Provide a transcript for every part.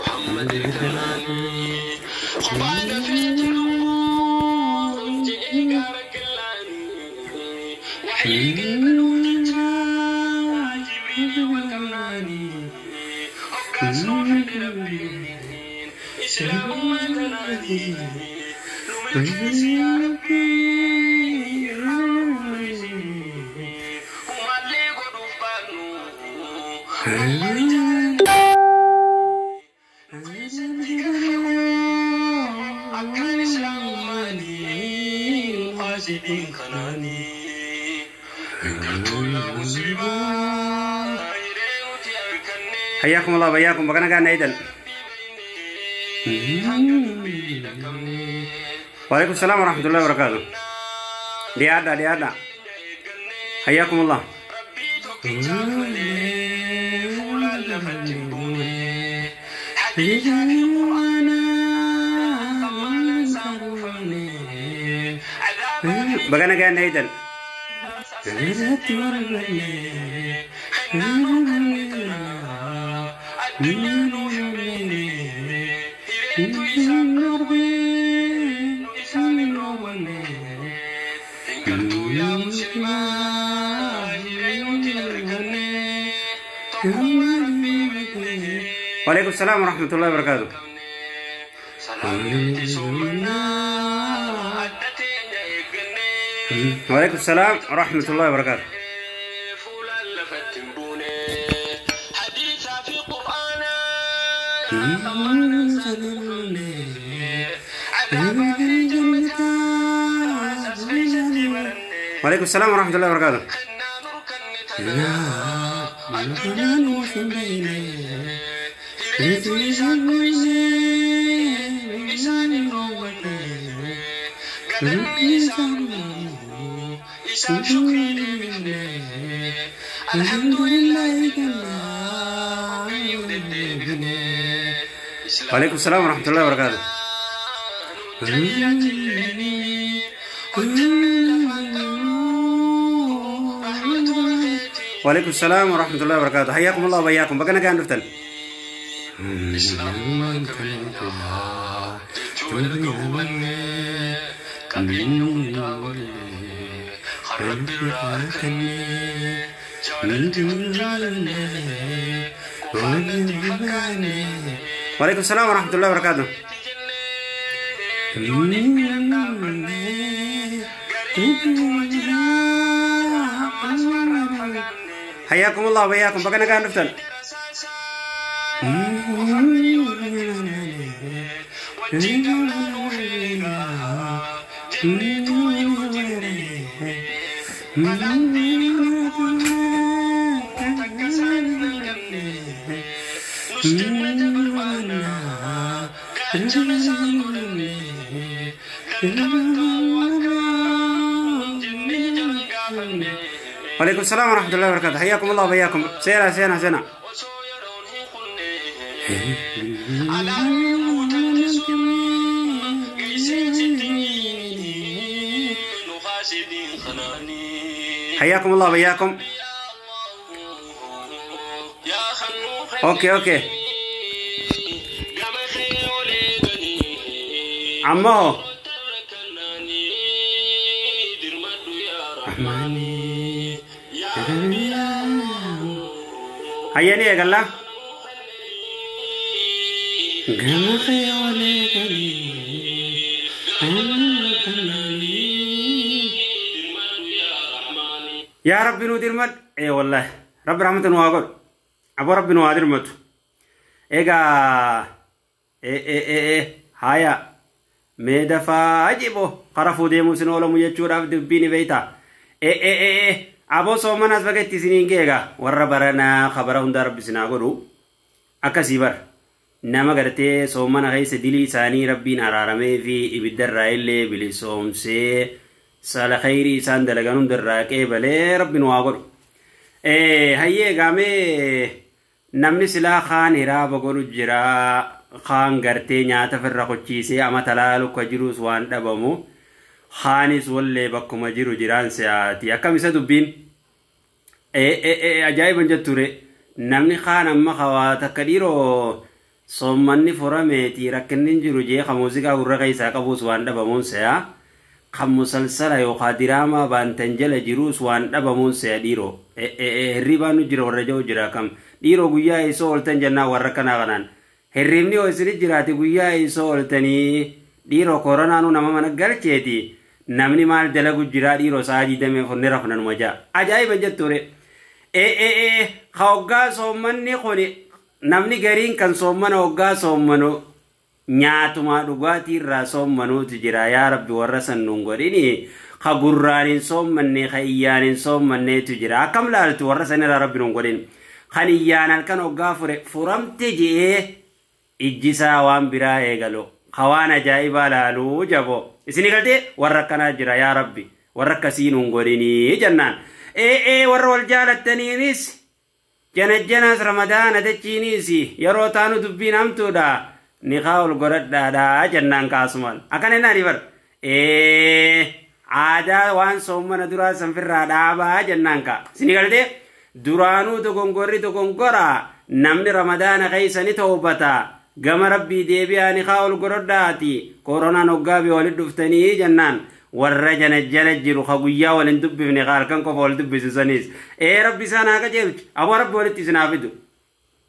Muhammad ergamnaani. Kophaa dafee jiruun je'ee gaara gallaani. Waxyii qeebaluuf jecha Jibriilii wal qabnaani. Hoggaas nuu fedhe Rabbiin Islaamummaa tanaani. Nu milkeessi yaa Rabbii irraa nu mul'isi. Humaallee godhuuf baannu wallahi jaalanne. Nu keessatti gaffamu akkaan Islaamummaani nu haasidiin kanaani. Gartuu yaa muslimaa hiree nuti arganne. حياكم الله وبياكم بقنا كان ايضا. Hanga dubbii dhaqqabne. وعليكم السلام ورحمة الله وبركاته. ديادا ديادا حياكم الله. Rabbii tokkichaaf malee fuulaan lafatti hin buune. Hadiisaa fi Qur'aanaa kan maalaan saamuufamne. Azaabaa fi بقنا كان ايضا. as keessatti baranne. Kennaa nuu kenne tanaa addunyaa nuuf hin beekne. Hireetu isaan dhoowwe nu isaan hin dhoowwanne. Hin gartuu yaa muslimaa hiree nuti arganne. Tokkummaa Rabbii beekne. وعليكم السلام ورحمة الله وبركاته. Salaamneeti soomannaa adda teenya eegganne. وعليكم السلام ورحمة الله وبركاته. Fuulaan lafatti hin buune. Hadiisaa fi Qur'aanaa kan maanaan saamuufamne. Azaabaa fi jannataa as keessatti baranne. وعليكم السلام ورحمة الله وبركاته. Kennaa nuu kenne tanaa addunyaa nuuf hin beekne. Hireetu isaan dhoyse nu isaan hin dhoowwanne. Galanni isaan isaaf shukrii deebifne. Alhamdulillahi jennaa hoggayyuu deddeebifne. وعليكم السلام ورحمة الله وبركاته. Nuun jayyaachilleeni hojjannee lafaan qabnu rahmatuma keetii. وعليكم السلام ورحمة الله وبركاته. حياكم الله وبياكم بقنا كان دفتن. Islaamummaan qabeenyaa jechuu erga hubanne qabeenya hundaa olee kan Rabbi irraa arganne jaalalti kun jaalanne qofaan natti hin fakkaanne. وعليكم السلام ورحمة الله وبركاته. Jennee yooniif biran dhaabbanne gariituma jira ammas warraan fagaanne. حياكم الله وبياكم بقنا كان دفتن. Wajjin qabnaa nuuf eegaa jenneetuma yoo jenne balaan diini rabbuutu takka isaan hin arganne. Nus jannata barbaanna gaachana isaan godhanne dandamattuu akka jennee jalan gaafanne. وعليكم السلام ورحمة الله وبركاته. حياكم الله وبياكم. سينا سينا سينا. Osoo yeroon hin kunne alaabni guutamte sun geessee sitti nu haasidiin kanaanii. حياكم الله وبياكم. Yaa hannuu اوكي اوكي. gama kee olee ganii عمه tarrakkannaanii dirmadhu yaa rahmaanii yaa rabbi yaa هيا يا قال dirmadhu yaa rahmaanii. يا ربي نو درمد اي والله رب رحمة نواقل ابو ربي نو درمت ايغا اي اي اي اي هايا ميدفا اجيبو قرفو ديمو سنولو ميجورا دبيني بيتا اي اي اي اي ابو سومن اسبقتي سنين جيغا ور برنا خبره هند ربي سناغدو akkasii bara nama gartee soomana keessa dilii isaanii Rabbiin araaramee fi ibiddarraa illee bilisoomsee sala khayrii isaan dalagan hundarraa qeebalee Rabbiin waa godhu. Hayyee gaamee namni silaa kaan hiraaba godhu jira kaan gartee nyaata firra qochiisee ama talaalu ka jirus waan dhabamu kaanis wallee bakkuma jiru jiraan si'aati akkam isa dubbiin. Ajaa'iban jetture namni kaan amma hawaa takka dhiiroo Soommanni furameeti rakkinni hin jiru jee ka muuziqaa gurra keessaa qabuus waan dhabamuun se'a. Kan musalsala yookaan diraamaa baantan jala jiruus waan dhabamuun se'a dhiiroo. Hirribaan nu jira warra jiru jira kam. Dhiiroo guyyaa isoo ooltan jennaan warra kanaa kanaan. Hirribni yoo isinit jiraate guyyaa isoo ooltanii dhiiroo koronaanuu nama mana galcheeti. Namni maal dalagu jira dhiiroo sa'a 24 ni rafnanuma ja'a. Ajaa'iba jettuure. Ka hoggaa soommanni kuni namni gariin kan soommana hoggaa soommanu nyaatumaa dhugaatii irraa soommanuutu jira. Yaa Rabbi warra san nuun godhini. Ka gurraan hin soommanne ka iyyaan hin soommanneetu jira. Akkam laaltu warra san irraa Rabbi nuun godhin. Kan iyyaan halkan hoggaa fure furamte je'ee ijjisaa waan biraa eegalu. Ka waan ajaa'ibaa laaluu jabo. Isin galtee warra akkanaa jira yaa Rabbi. Warra akkasii nuun godhinii jennaan. Warra wal jaalattaniinis janajjanaas ramadaana dachiiniis yeroo taanu dubbiin hamtuudha. Niqaa ol godhadhaadhaa jennaan kaasumaan. Akkana jennaan bar. Aadaa waan soommana duraa sanfirraa dhaabaa jennaan kaa. Isin galtee duraanuu dogongorri dogongora namni ramadaana keessa ni toobata. Gama Rabbii deebi'aa niqaa ol godhadhaati. Koronaan hoggaa biyya walitti dhuftanii jennaan. Warra janajjana jiru ka guyyaa wal hin dubbifne ka halkan qofa wal dubbisu sanis. Rabbi isaan haa qajeelchu. Aboo Rabbi walitti isin haa fidu.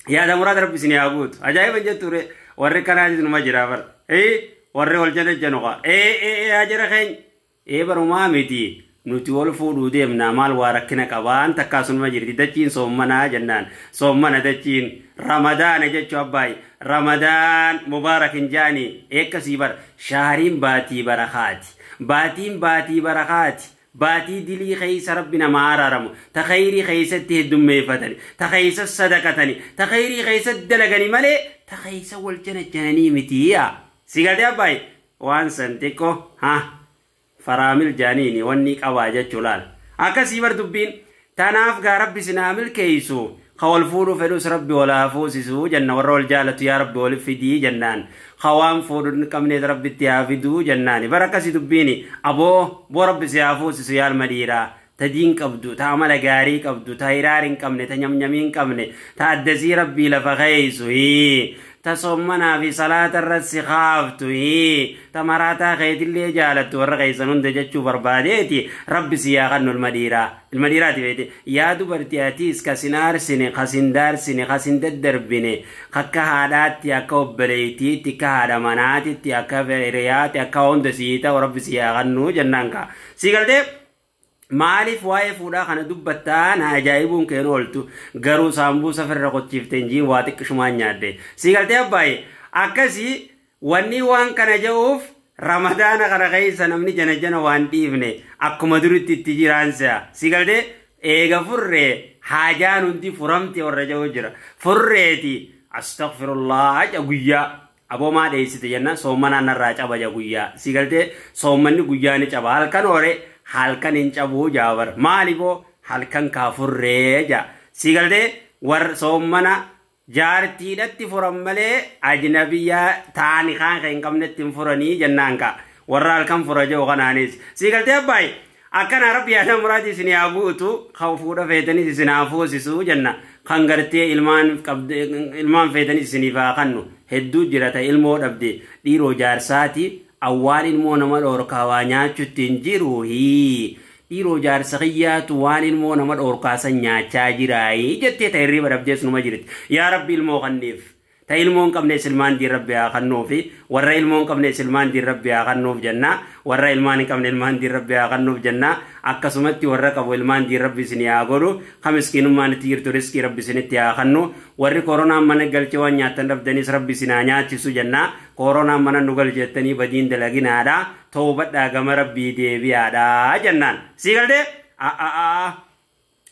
Yaada muraada Rabbi isin haa guutu. Ajaa'iba jetture warri kanaatis numa jira bar. Warri wal janajjanu kaa. Haa jara keenya. Barumaa miti. Nuti wal fuudhuu deemnaa maal waa rakkina qabaan takkaa sunuma jirti dachiin soommanaa jennaan. Soommana dachiin ramadaana jechuu abbaay. Ramadaan mubaarak hin jaani eekkasii bara shaariin baatii barakaati. Baatiin baatii barakaati. Baatii dilii keessa Rabbi nama araaramu. Ta khayrii keessatti heddummeeffatani. Ta keessa sadaqatani. Ta khayrii keessatti dalagani malee ta keessa wal janajjananii miti yaa. Si galtee abbaay waan san xiqqoo haa faraamil jaaniini wanni qabaa jechuu laal. Akkasii bar dubbiin tanaaf gaa Rabbi sinaa milkeessu. Ka wal fuudhuu fedhus Rabbi wal haa fuusisuu jenna warra wal jaalatu yaa Rabbi wal fidii jennaan. Ka waan fuudhu hin qabnees Rabbitti haa fiduu jennaani. Bara akkasii dubbiini aboo boo Rabbi si haa fuusisu yaa ilma dhiiraa. Ta diin qabdu, ta amala gaarii qabdu, ta hiraar hin qabne, ta nyamnyamii hin qabne, ta addasii Rabbii lafa keeysu. Ta soommanaa fi salaata irratti kaaftu. Ta maraataa keetillee jaalattu warra keeysan hunda jechuu barbaadeeti. Rabbi si haa kennu ilma dhiiraa. Ilma dhiiraati beete. Yaa dubartii atiis kasin aarsine, kasin daarsine, kasin daddarbine, akka haadhaatti, akka obboleettiitti, akka haadha manaatitti, akka hiriyaatti, akka hunda sii ta'u Rabbi si haa kennu jennaan kaa. Si galtee? Maaliif waa'ee fuudhaa kana dubbattaa na ajaa'ibuun keen ooltu garuu saambuusa firra qochiifteen jiin waa xiqqishumaan nyaadde. Si galtee abbaayee akkasii wanni waan kana ja'uuf ramadaana kana keessa namni jana jana waan dhiifne akkuma duritti itti jiraan se'a. Si galtee eega furree haajaan hundi furamte warra ja'u jira. Furreeti astaghfirullah guyyaa. Aboo maa dheessite jennaan soommanaan narraa caba ja guyyaa. Si galtee soommanni guyyaa ni caba halkan hore halkan hin cabuu jaabar. Maali boo halkan kaa furree ja. Si galtee warra soommana jaartiidhatti furan malee ajnabiyyaa taani kaan hin qabnetti hin furanii jennaan kaa. Warra halkan fura jiru kanaanis. Si galtee abbaay akkana Rabbi yaada muraati isin haa guutu kan fuudha feetanis isin haa fuusisuu jenna. Kan gartee ilmaan feetanis isiniif haa kennu. Hedduu jira ta ilmoo dhabde dhiiroo jaarsaati awwaan ilmoo nama dhoorkaa waa nyaachuutti hin jiru. Dhiiroo jaarsa kiyyaatu waan ilmoo nama dhoorkaa san nyaachaa jiraayi jettee ta hirriba dhabdees numa jirti. Yaa Rabbi ilmoo kanniif. Ta ilmoo hin qabnes ilmaan diin Rabbi haa kennuufi warra ilmoo hin qabnes ilmaan diin Rabbi haa kennuuf jenna warra ilmaan hin qabne ilmaan diin Rabbi haa kennuuf jenna akkasumatti warra qabu ilmaan diin Rabbi isin haa godhu ka miskiinummaan itti jirtu riskii Rabbi isinitti haa kennu warri koronaan mana galche waan nyaattan dhabdanis Rabbi isin haa nyaachisu jenna koronaan mana nu galchettanii badiin dalaginaadha toobadhaa gama Rabbii deebi'aadha jennaan sii galtee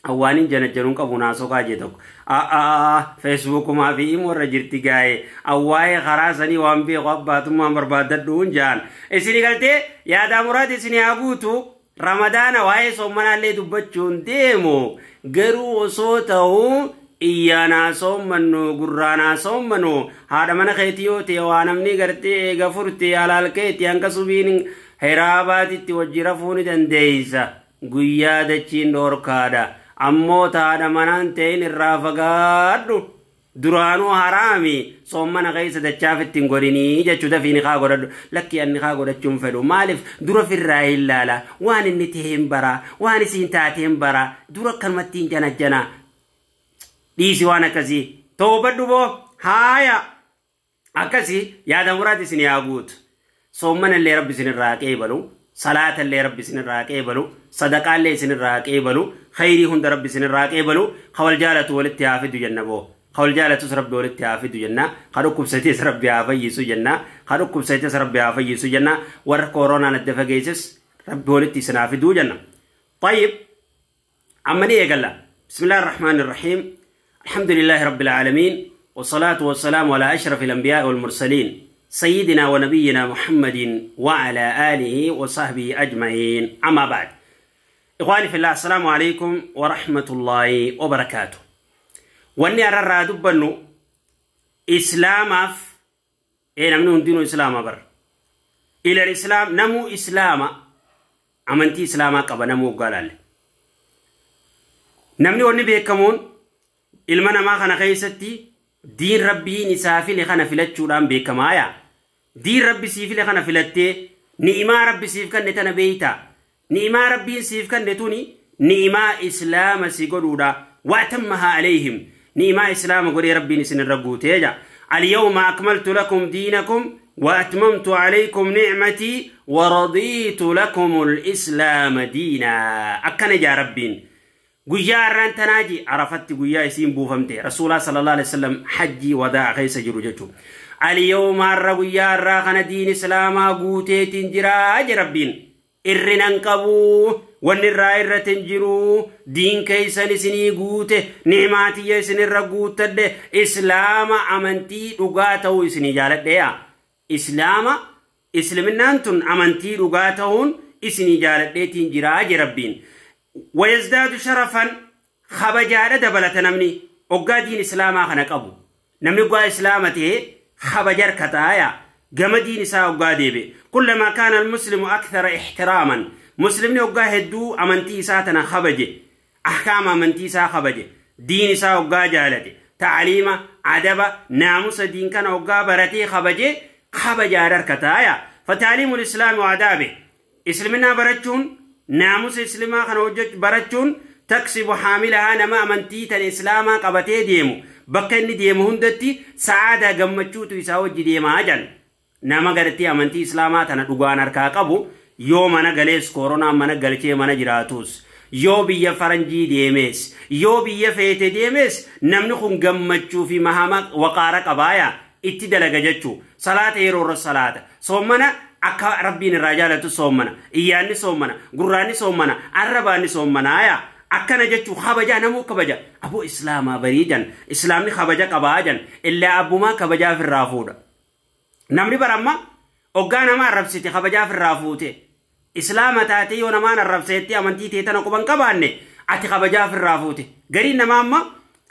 Awwaanin janajjanuun qabu naasoo kaajee tokko. Feesbuukumaa fi imo irra jirti gaa'ee. Awwaa'ee karaa sanii waan beeku abbaatummaan barbaadadhuun jaan. Isin galtee yaadaa muraati isin haa guutu. Ramadaana waa'ee soommanaallee dubbachuun deemu. Garuu osoo ta'uu iyyaanaa soommannu gurraanaa soommannu haadha mana keetii yoo ta'e waa namni gartee eega furte halaal keetii hanga subiin hiraabaatitti wajji rafuu ni dandeeysa. Guyyaa dachiin dhoorkaadha. Ammoo taadha manaan ta'in irraa fagaadhu. Duraanuu haraami soommana keessa dachaaf ittiin godhinii jechuu dafii ni kaa godhadhu. Lakkii anni kaa godhachuun fedhu. Maaliif dura firraa hin laala. Waan inni ta'e hin bara. Waan isiin taate hin bara. Dura akkanumatti hin janajjana. Dhiisi waan akkasii. Toobadhu boo haaya. Akkasii yaada muraati isin yaa guutu. Soommana illee rabbi isinirraa qeebalu. Salaata illee rabbi isinirraa qeebalu. Sadaqaa illee isinirraa qeebalu. Khayrii hunda rabbi isinirraa qeebalu. Kawal jaalatu walitti haa fidu jenna boo. Kawal jaalatus rabbi walitti haa fidu jenna. Ka dhukkubsates rabbi haa fayyisu jenna. Ka dhukkubsates rabbi haa fayyisu jenna. Warra koronaan adda fageesses rabbi walitti isin haa fiduu jenna. طيب عمني يقلا بسم الله الرحمن الرحيم الحمد لله رب العالمين والصلاة والسلام على أشرف الأنبياء والمرسلين سيدنا ونبينا محمد وعلى آله وصحبه أجمعين أما بعد إخواني في الله السلام عليكم ورحمة الله وبركاته. واني أرى دبنو إسلام أف إيه نمنو دينو إسلام بر إلى الإسلام نمو إسلام أمنتي إسلاما قبا نمو قال نمني وني بيكمون ilma namaa kana keessatti diin rabbiin isaa file kana filachuudhaan beekamaaya. Diin rabbi sii file kana filattee ni'imaa rabbi siif kenne tana beeyta. Ni'imaa rabbiin siif kenne tuni ni'imaa islaama si godhuudha. Waatammahaa alayhim. Ni'imaa islaama godhee rabbiin isin irra guutee jaa. Alyawma akmaltu lakum diinakum wa atmamtu alaykum ni'matii wa radiitu lakum al-islaama diinaa. Akkana jaa rabbiin. Guyyaa har'aan tanaaji Arafatti guyyaa isiin buufamte Rasuulaa sallallahu alaihi wasallam hajjii wadaa keessa jiru jechuudha. Alyawma har'a guyyaa har'aa kana diin islaamaa guuteetiin jiraa je rabbiin. Irrinan qabu wanni irraa irratti hin jiru diin keessan isinii guute ni'imaatiyya isinirra guuttadhe islaama amantii dhugaa ta'uu isinii jaaladheeya. Islaama isliminnaan tun amantii dhugaa ta'uun isinii jaaladheetiin jiraa je rabbiin. ويزداد شرفا خبجارة دبلة نمني أقا دين إسلاما خنا قبو نمني قا إسلامته خبجر كتايا قم دين إسا أقا ديبي كلما كان المسلم أكثر احتراما مسلمني أقا هدو أمنتي إساتنا خبجي أحكام أمنتي إسا خبجي دين إسا أقا جالتي تعليم عدب ناموس دين كان أقا برتي خبجي خبجارة كتايا فتعليم الإسلام وعدابه إسلمنا برتشون ناموس إسلاما خنا وجد برتشون تكسب حاملها نما أمنتي تن إسلاما قبتي ديمو بكني ديمو هندتي سعادة جمتشوتو يساوج ديما أجل نما قرتي أمنتي إسلاما تنا دوغان أركا قبو يوم أنا جلس كورونا منا جلتي منا جراتوس يو بيا فرنجي ديمس يو بيا فيت ديمس نمنخون جمتشو في مهما وقارك أبايا اتدلق جتشو صلاة يرور الصلاة صومنا akka rabbiin irraa jaalatu soommana iyyaanni soommana gurraanni soommana arrabaanni soommanaaya akkana jechuu kabaja namuu kabaja aboo islaamaa bariijan islaamni kabaja qabaajan illaa abbumaa kabajaaf irraa fuudha. Namni baramma oggaa nama arrabsite kabajaaf irraa fuute islaama taatee yoo namaan arrabseetti amantii tee tana quban qabaanne ati kabajaaf irraa fuute gariin namaa amma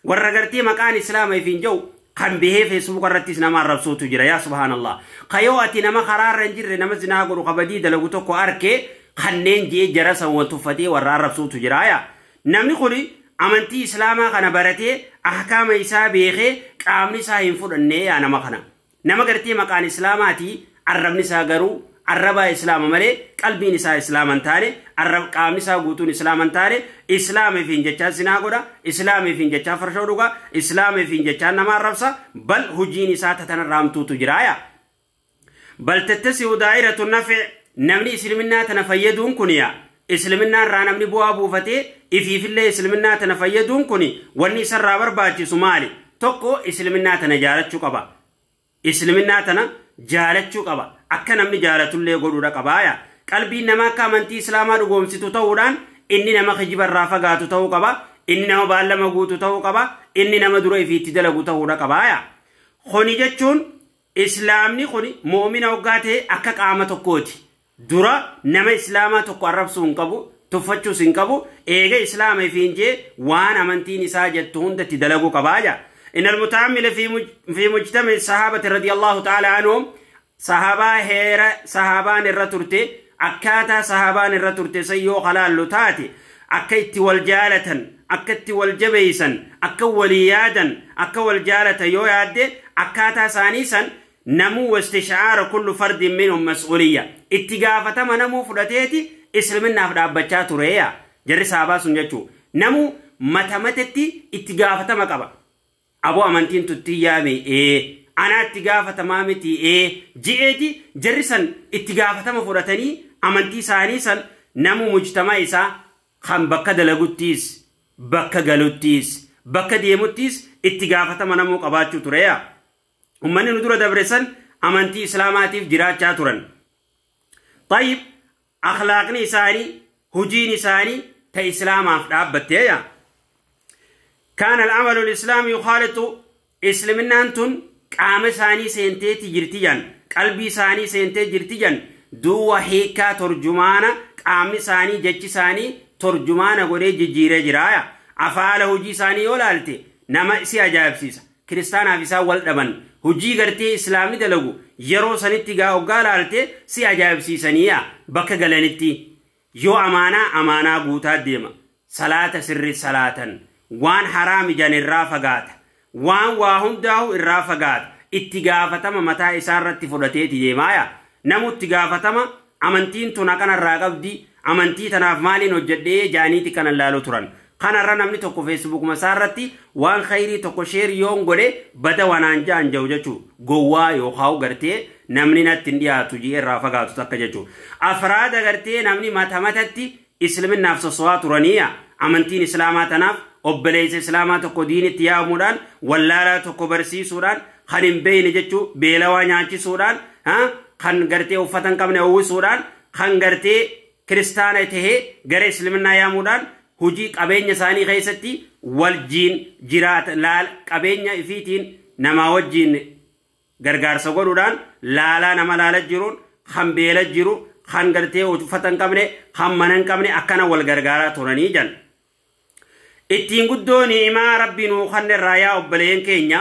warra gartee maqaan islaama ifiin jiru kan bihee feesbuuk irrattis nama arrabsuutu jira yaa subhaanallah. Kayoo ati nama karaarra hin jirre nama zinaa godhu kabajii dalagu tokko arkee kanneen jee jara san wal tuffatee warra arrabsuutu jira yaa. Namni kuni amantii islaamaa kana baratee ahkaama isaa beekee qaamni isaa hin fudhannee yaa nama kana. Nama gartee maqaan islaamaatii arrabni isaa garuu arrabaa islaama malee qalbiin isaa islaama hin taane qaamni isaa guutuun islaama hin taane islaamiif hin jechaa zinaa godha islaamiif hin jechaa farshoo dhuga islaamiif hin jechaa nama arrabsa bal hojiin isaa tatanarraa hamtuutu jiraaya. Bal tattasi'u daa'iratu nafi namni isliminnaa tana fayyaduun kun yaa isliminnaa irraa namni bu'aa buufatee ifiifillee isliminnaa tana fayyaduun kun wanni isarraa barbaachisu maali? Tokko isliminnaa tana jaalachuu qaba. Isliminnaa tana jaalachuu qaba. Akka namni jaalatullee godhuudha qabaaya. Qalbiin namaa akka amantii islaamaa dhugoomsitu ta'uudhaan inni nama kijibarraa fagaatu ta'uu qaba. Inni nama baallama guutu ta'uu qaba. Inni nama dura ifiitti dalagu ta'uudha qabaaya. Kuni jechuun islaamni kuni mu'mina hoggaa ta'e akka qaama tokkooti. Dura nama islaamaa tokko arrabsuu hin qabu, tuffachuus hin qabu, eega islaama ifiin jee waan amantiin isaa jettu hundatti dalaguu qabaaya. إن المتعمل في مجتمع الصحابة رضي الله تعالى عنهم صحابة هيرة صحابان الرتورتي أكاتا صحابان الرتورتي سيو خلال لتاتي Akka itti wal jaalatan, akka itti wal jabeeysan, akka walii yaadan, akka wal jaalatan yoo yaadde akkaataa isaanii san namuu wastishaara kullu fardin minhum mas'uuliyya. Itti gaafatama namuu fudhateeti islaminaaf dhaabbachaa tureeya. Jarri saabaa sun jechuu namuu mata matatti itti gaafatama qaba. Aboo amantiin tuttii yaame anaa itti gaafatamaa miti ji'eeti jarri san itti gaafatama fudhatanii amantii isaanii san namuu mujtamaa isaa kan bakka dalaguttiis bakka galuttiis bakka deemuttiis itti gaafatama namuu qabaachuu tureeya. Ummanni nu dura dabre san amantii islaamaatiif jiraachaa turan. Tayyib akhlaaqni isaanii hojiin isaanii ta islaamaaf dhaabbatteeya. Kaana al-amalu al-islaami yukhaalitu islaminaan tun qaama isaanii seenteeti jirti jan qalbii isaanii seentee jirti jan duwwa hiikaa torjumaana qaamni isaanii jechi isaanii torjumaana godhee jijjiiree jiraaya. Afaala hojii isaanii yoo laalte nama si ajaa'ibsiisa. Kiristaanaaf isaan wal dhaban hojii gartee islaamni dalagu yeroo sanitti gaa hoggaa laalte si ajaa'ibsiisaniiya bakka galanitti yoo amaanaa amaanaa guutaa deema salaata sirri salaatan waan haraam ijaan irraa fagaata waan waa hundaa'u irraa fagaata itti gaafatama mataa isaa irratti fudhateeti deemaaya. Namu itti gaafatama amantiin tun kanarraa qabdi amantii tanaaf maaliin hojjedhee jaaniiti kanan laalu turan. Kanarra namni tokko feesbuukuma isaa irratti waan khayrii tokko sheer yoon godhe bada wanaan ja'an ja'u jechuu gowwaa yookaan gartee namni natti hin dhiyaatu ji'ee irraa fagaatu takka jechuu. Afraada gartee namni mata matatti islaminaaf sosso'aa turaniiya amantiin islaamaa tanaaf obboleessa islaamaa tokko diinitti yaamuudhaan wallaalaa tokko barsiisuudhaan kan hin beekne jechuu beelawaa nyaachisuudhaan kan gartee uffata hin qabne uwwisuudhaan kan gartee kiristaana tahee gara islaminaa yaamuudhaan hojii qabeenya isaanii keessatti waljiin jiraata laal qabeenya ifiitiin namaa wajjiin gargaarsa godhuudhaan laalaa nama laala jiruun kan beela jiru kan gartee uffata hin qabne kan mana hin qabne akkana wal gargaaraa turanii jan. Ittiin guddoo ni'imaa rabbi nuu kanne irraa yaa obboleen keenya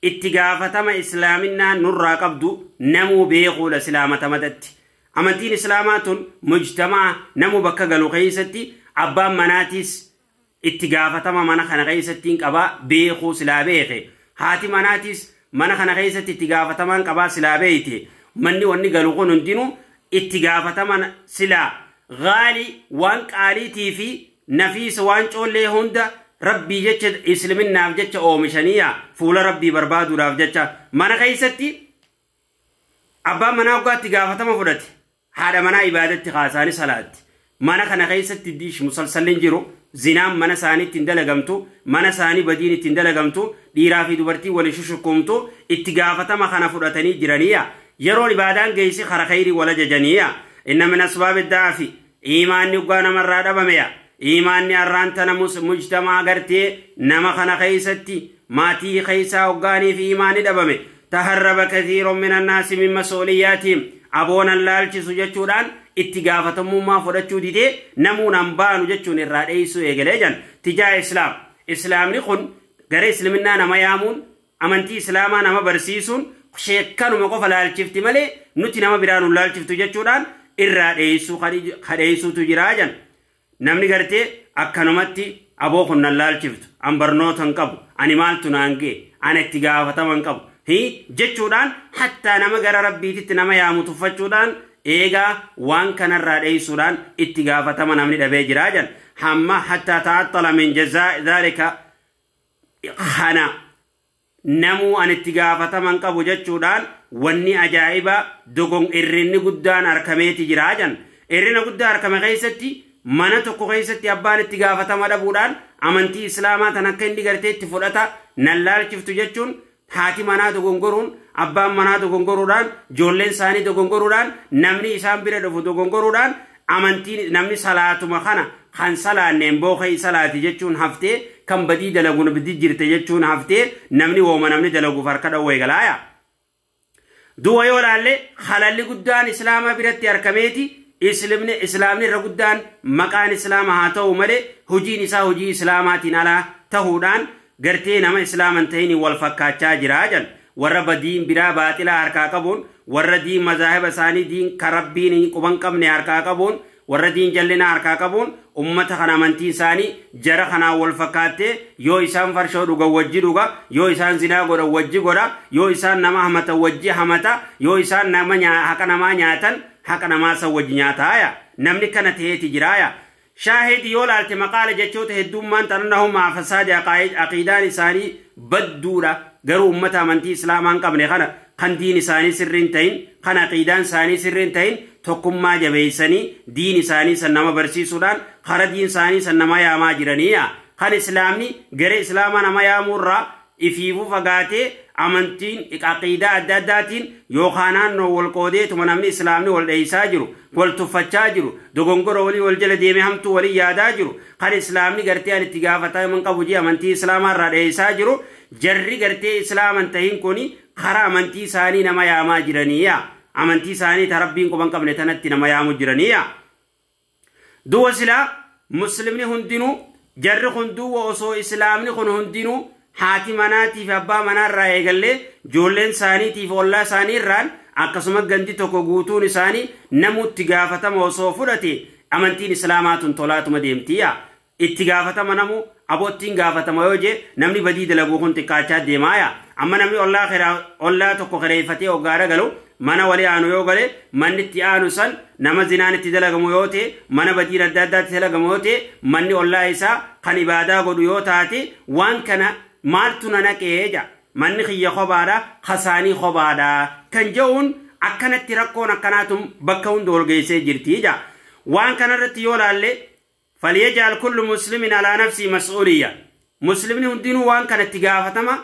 itti gaafatama islaaminaa nurraa qabdu namuu beekuudha islaamata matatti. Amantiin islaamaa tun mujtamaa namuu bakka galu keessatti abbaan manaatiis itti gaafatama mana kana keessatti hin qabaa beekuu silaa beeke. Haati manaatiis mana kana keessatti itti gaafatamaan qabaa silaa beekte. Manni wanni galu kun hundinuu itti gaafatama silaa gaalii waan qaaliitii fi nafiisa waan coollee hunda rabbii jecha islaminaaf jecha oomishaniiya fuula rabbii barbaaduudhaaf jecha mana keessatti abbaan manaa waggaa itti gaafatama fudhate haadha manaa ibaadatti kaasaanii salaatti. Mana kana keessatti diish musalsalliin jiru zinaan mana isaanii ittiin dalagamtu mana isaanii badiin ittiin dalagamtu dhiiraa fi dubartii waliin shushukumtu itti gaafatama kana fudhatanii jiraniiya. Yeroon ibaadaan geessi kara khayrii wal ajajaniiya. Inna min asbaabi da'afi iimaanni waggaa namarraa dhabameya. Iimaanni arraan tana mujtamaa gartee nama kana keessatti maatii keessaa hoggaanii fi iimaanni dhabame. Taharraba kathiirun min annaasi min mas'uuliyyaatihim aboonan laalchisu jechuudhaan itti gaafatamummaa fudhachuu didee namuun han baanu jechuun irraa dheessuu eegalee jan. Tijaa islaam islaamni kun gara islaminaa nama yaamuun amantii islaamaa nama barsiisuun sheekkanuma qofa laalchifti malee nuti nama biraan hin laalchiftu jechuudhaan irraa dheessuu kadheessuutu jiraa jan. Namni gartee akkanumatti aboo kun nan laalchiftu an barnoota hin qabu ani maaltu naan ga'e ana itti gaafatama hin qabu jechuudhaan hattaa nama gara rabbiititti nama yaamu tuffachuudhaan eegaa waan kanarraa dheessuudhaan itti gaafatama namni dhabee jiraa jan. Hamma hattaa ta'axxala min jazaa dhaalika kana namuu an itti gaafatama hin qabu jechuudhaan wanni ajaa'iba dogon irrinni guddaan harkameeti jiraa jan. Irrina guddaa harkame keessatti mana tokko keessatti abbaan itti gaafatama dhabuudhaan amantii islaamaa tan akka inni gartee itti fudhata nan laalchiftu jechuun haati manaa dogongoruun abbaan manaa dogongoruudhaan ijoolleen isaanii dogongoruudhaan namni isaan bira dhufu dogongoruudhaan amantiin namni salaatuma kana kan salaanneen booqee salaati jechuun haftee kan badii dalaguun badii jirte jechuun haftee namni wooma namni dalaguuf harka dhawwee galaaya. Du'a yoo laalle halalli guddaan islaama biratti harkameeti islaamni irra guddaan maqaan islaama haa ta'u malee hojiin isaa hojii islaamaatiin alaa ta'uudhaan gartee nama islaaman ta'in wal fakkaachaa jiraa jan. Warra badiin biraa baaxilaa harkaa qabuun warra diin mazaahiba isaanii diin kan rabbiin hin quban qabne harkaa qabuun Warra diin jallinaa harkaa qabuun ummata kana amantii isaanii jara kanaa wal fakkaattee, yoo isaan farshoo dhugan wajji dhuga, yoo isaan zinaa godhan wajji godha, yoo isaan nama hamatan wajji hamata, yoo isaan nama haqa namaa nyaatan haqa namaa san wajji nyaataaya. Namni kana ta'eeti jiraaya. Shaahidi yoo laalte maqaala jechoota heddummaan tanannahum maa fasaadi aqiidaan isaanii badduudha. Garuu ummata amantii islaamaa hin qabne kana, kan diin isaanii sirriin ta'in, kan aqiidaan isaanii sirriin ta'in, tokkummaa jabeessanii diin isaanii san nama barsiisuudhaan kara diin isaanii san nama yaamaa jiraniiya. Kan islaamni gara islaamaa nama yaamuurraa ifiifuu fagaatee amantiin aqiidaa adda addaatiin yookaan naannoo wal qoodeetuma namni islaamni wal dheeysaa jiru, wal tuffachaa jiru, dogongora walii wal jala deemee hamtuu walii yaadaa jiru, kan islaamni gartee ani itti gaafataman qabu jee amantii islaamaa irraa dheeysaa jiru, jarri gartee islaaman tahin kuni karaa amantii isaanii nama yaamaa jiraniiya. Amantii isaanii ta rabbiin quban qabne tanatti nama yaamu jiraniiya. Duwa silaa muslimni hundinuu jarri kun duwwa osoo islaamni kun hundinuu haati manaatiif abbaa manaarraa eegallee ijoolleen isaaniitiif ollaa isaanii irraan akkasuma gandi tokko guutuun isaanii namutti gaafatama osoo fudhate amantiin islaamaa tun tolaatuma deemtiya. Itti gaafatama namu aboottiin gaafatama yoo jee namni badii dalaguu kun xiqqaachaa deemaaya. Amma namni ollaa tokko kireeffatee hoggaara galu mana walii aanu yoo gale, manni itti aanu san nama zinaan itti dalagamu yoo ta'e, mana badiin adda addaatti dalagamu yoo ta'e, manni ollaa isaa kan ibaadaa godhu yoo taate, waan kana maaltu na naqee ja, manni kiyya kophaadha, kasaanii kophaadha kan je'uun akkanatti rakkoon akkanaatum bakka hunda ol geessee jirti ja. Waan kanarratti yoo laalle, falyaj'al kullu muslimin alaa nafsii mas'uuliyya, muslimni hundinuu waan kanatti gaafatama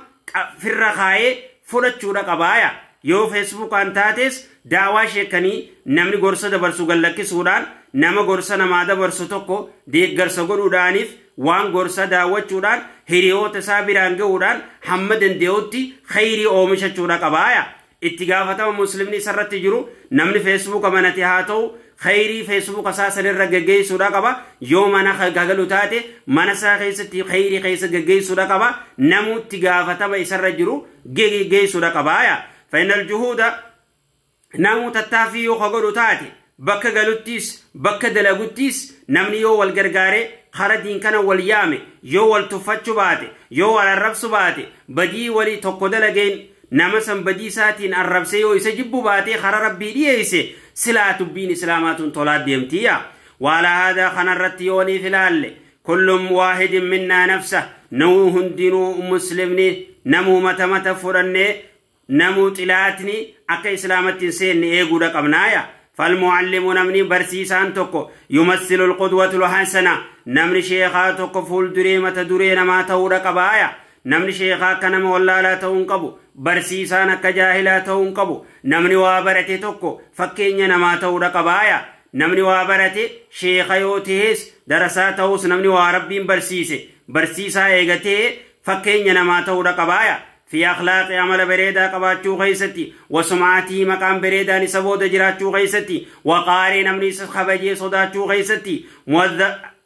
firra kaayee fudhachuudha qabaaya. Yoo feesbuukaan taates daawaa sheekanii namni gorsa dabarsu gallakkisuudhaan nama gorsa namaa dabarsu tokko deeggarsa godhuudhaaniif waan gorsa daawwachuudhaan hiriyoota isaa biraan ga'uudhaan hamma danda'utti khayrii oomishachuudha qabaaya. Itti gaafatama muslimni isarratti jiru namni feesbuuka manate haa ta'u khayrii feesbuuka isaa sanirra geggeessuudha qaba. Yoo mana gagalu taate mana isaa keessatti khayrii keessa geggeessuudha qaba. Namutti gaafatama isarra jiru geggeessuudha qabaaya. Fainal juhuuda namuu tattaaffii yoo godhu taate bakka galuttis bakka dalaguttis namni yoo wal gargaare kara diin kana wal yaame, yoo wal tuffachuu baate, yoo wal arrabsu baate, badii walii tokko dalageen nama san badii isaatiin arrabsee yoo isa jibbu baatee kara rabbii dhiyeesse silaa dubbiin islaamaa tun tolaa deemtiyya. Waala haadaa kanarratti yoo niif ilaalle, kullum waahidin minnaa nafsa, namuu hundinuu muslimni namuu mata mata fudhannee namuu xilaatni akka islaamatti hin seenne eeguudha qabnaaya. Falmuallimu namni barsiisaan tokko yumassilu alqudwatu lhasana, namni sheekaa tokko fuulduree mata duree namaa ta'uudha qabaaya. Namni sheekaa akka nama wallaalaa ta'uu hin qabu, barsiisaan akka jaahilaa ta'uu hin qabu. Namni waa barate tokko fakkeenya namaa ta'uudha qabaaya. Namni waa barate sheeka yoo ta'es darasaa ta'us namni waa rabbiin barsiise barsiisaa eegatee fakkeenya namaa ta'uudha qabaaya. Fi akhlaaqi amala bareedaa qabaachuu keessatti, wasumaatii maqaan bareedaan isa booda jiraachuu keessatti, waqaaree namni isa kabajee sodaachuu keessatti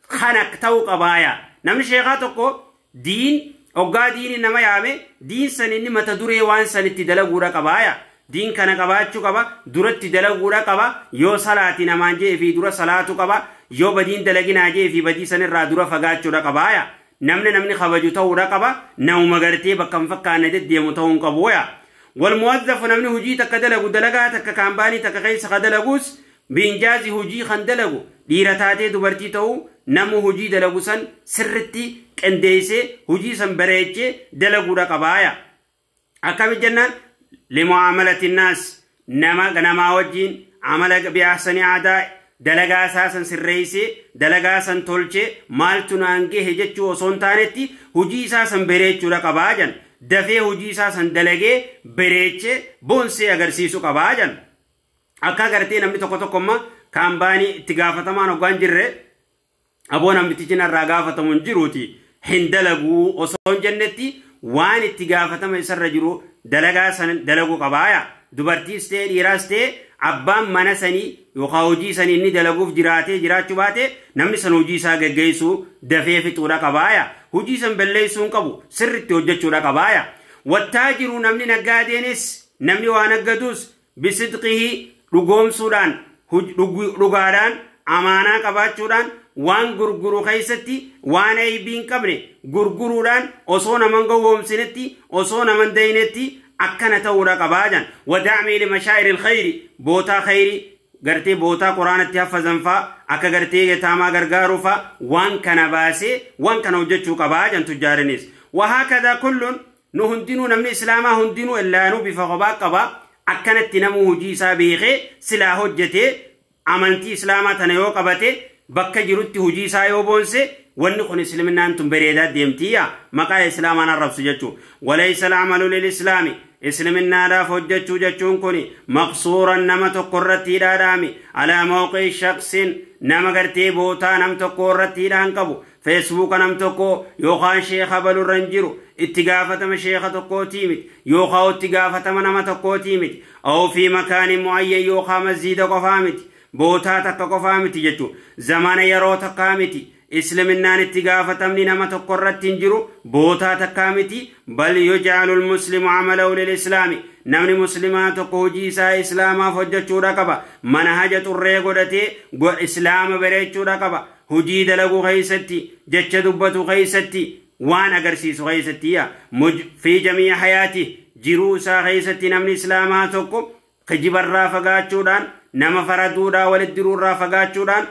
kana ta'uu qabaaya. Namni sheekaa tokko diin hoggaa diini nama yaame diin san inni mata duree waan sanitti dalaguudha qabaaya. Diin kana qabaachuu qaba, duratti dalaguudha qaba. Yoo salaati namaan jee fi dura salaatu qaba, yoo badiin dalaginaa jee fi badii sanirraa dura fagaachuudha qabaaya. Namni kabaju ta'uudha qaba, namuma gartee bakka hin fakkaanne deddeemu ta'uu hin qabu waya. Walmuwazzafu namni hujii takka dalagu, dalagaa takka kaampaanii takka keessa ka dalagus biinjaazi hujii kan dalagu dhiira taatee dubartii ta'uu namu hujii dalagu san sirritti qindeessee hujii san bareechee dalaguudha qabaaya. Akkami jennaan, limu'aamalati naas nama namaa wajjiin amala bi'ahsani aadaa dalagaa isaa san sirreessee dalagaa san tolchee maaltu naan gahe jechuu osoo hin taanetti hujii isaa san bareechuudha qabaa jan. Dafee hujii isaa san dalagee bareechee boonsee agarsiisuu qabaa jan. Akka agartee namni tokko tokko amma kaampaanii itti gaafatamaan hoggaan jirre aboo namtichi narraa gaafatamu hin jiruuti hin dalaguu osoo hin jennetti waan itti gaafatama isarra jiru dalagaa san dalaguu qabaaya. Dubartiis ta'e dhiiraas ta'e abbaan mana sanii yookaan hojii sanii inni dalaguuf jiraatee jiraachuu baate namni san hojii isaa geggeessuu dafee fixuudha qabaaya. Hojii san balleessuu hin qabu, sirriitti hojjechuudha qabaaya. Wattaa jiru namni naggaadeenis namni waa naggaduus bisidqihi dhugoomsuudhaan dhugaadhaan Amaanaa qabaachuudhaan waan gurguru keessatti waan aybii hin qabne gurguruudhaan osoo naman gowwoomsinetti osoo naman daynetti akkana ta'uudha qabaa jan. Wadacmii limashaa'iri alkhayri bootaa khayri gartee bootaa quraanatti haffazan faa akka gartee yataamaa gargaaruu faa waan kana baasee waan kana hojjechuu qabaa jan tujjaarinis. Wahaakadaa kulluun nu hundinuu namni islaamaa hundinuu illaanuu bifa kophaa qaba akkanatti namuu hojii isaa beekee silaa hojjetee amantii islaamaa tana yoo qabate bakka jirutti hojii isaa yoo boonse wanni kun islaminaan tun bareedaa deemtiyya maqaa islaamaan arrabsu jechuu. Walaysa al'amalu lilislaami islaminaadhaaf hojjechuu jechuun kun maqsuuran nama tokko irratti hidhaadhaami alaa mawqii shaqsin nama gartee bootaa nam tokko irratti hidhaan qabu feesbuuka nam tokko yookaan sheeka balurra hin jiru itti gaafatama sheeka tokkootii miti yookaan itti gaafatama nama tokkootii miti aw fi makaanin mu'ayyan yookaan masjiida qofaa miti bootaa takka qofaa miti jechuu zamana yeroo takkaa miti islaminaan itti gaafatamni nama tokko irratti hin jiru bootaa takkaa miti. Bal yujcalu lmuslimu camalahu lilislaami namni muslimaa tokko hojii isaa islaamaaf hojjechuudha qaba. Manhaja xurree godhatee islaama bareechuudha qaba. Hojii dalaguu keeysatti jecha dubbatu keeysatti waan agarsiisu keeysatti fi jamii hayaati jiruu isaa keeysatti namni islaamaa tokko kijibarraa fagaachuudhaan nama faraduudhaa walitti diruurraa fagaachuudhaan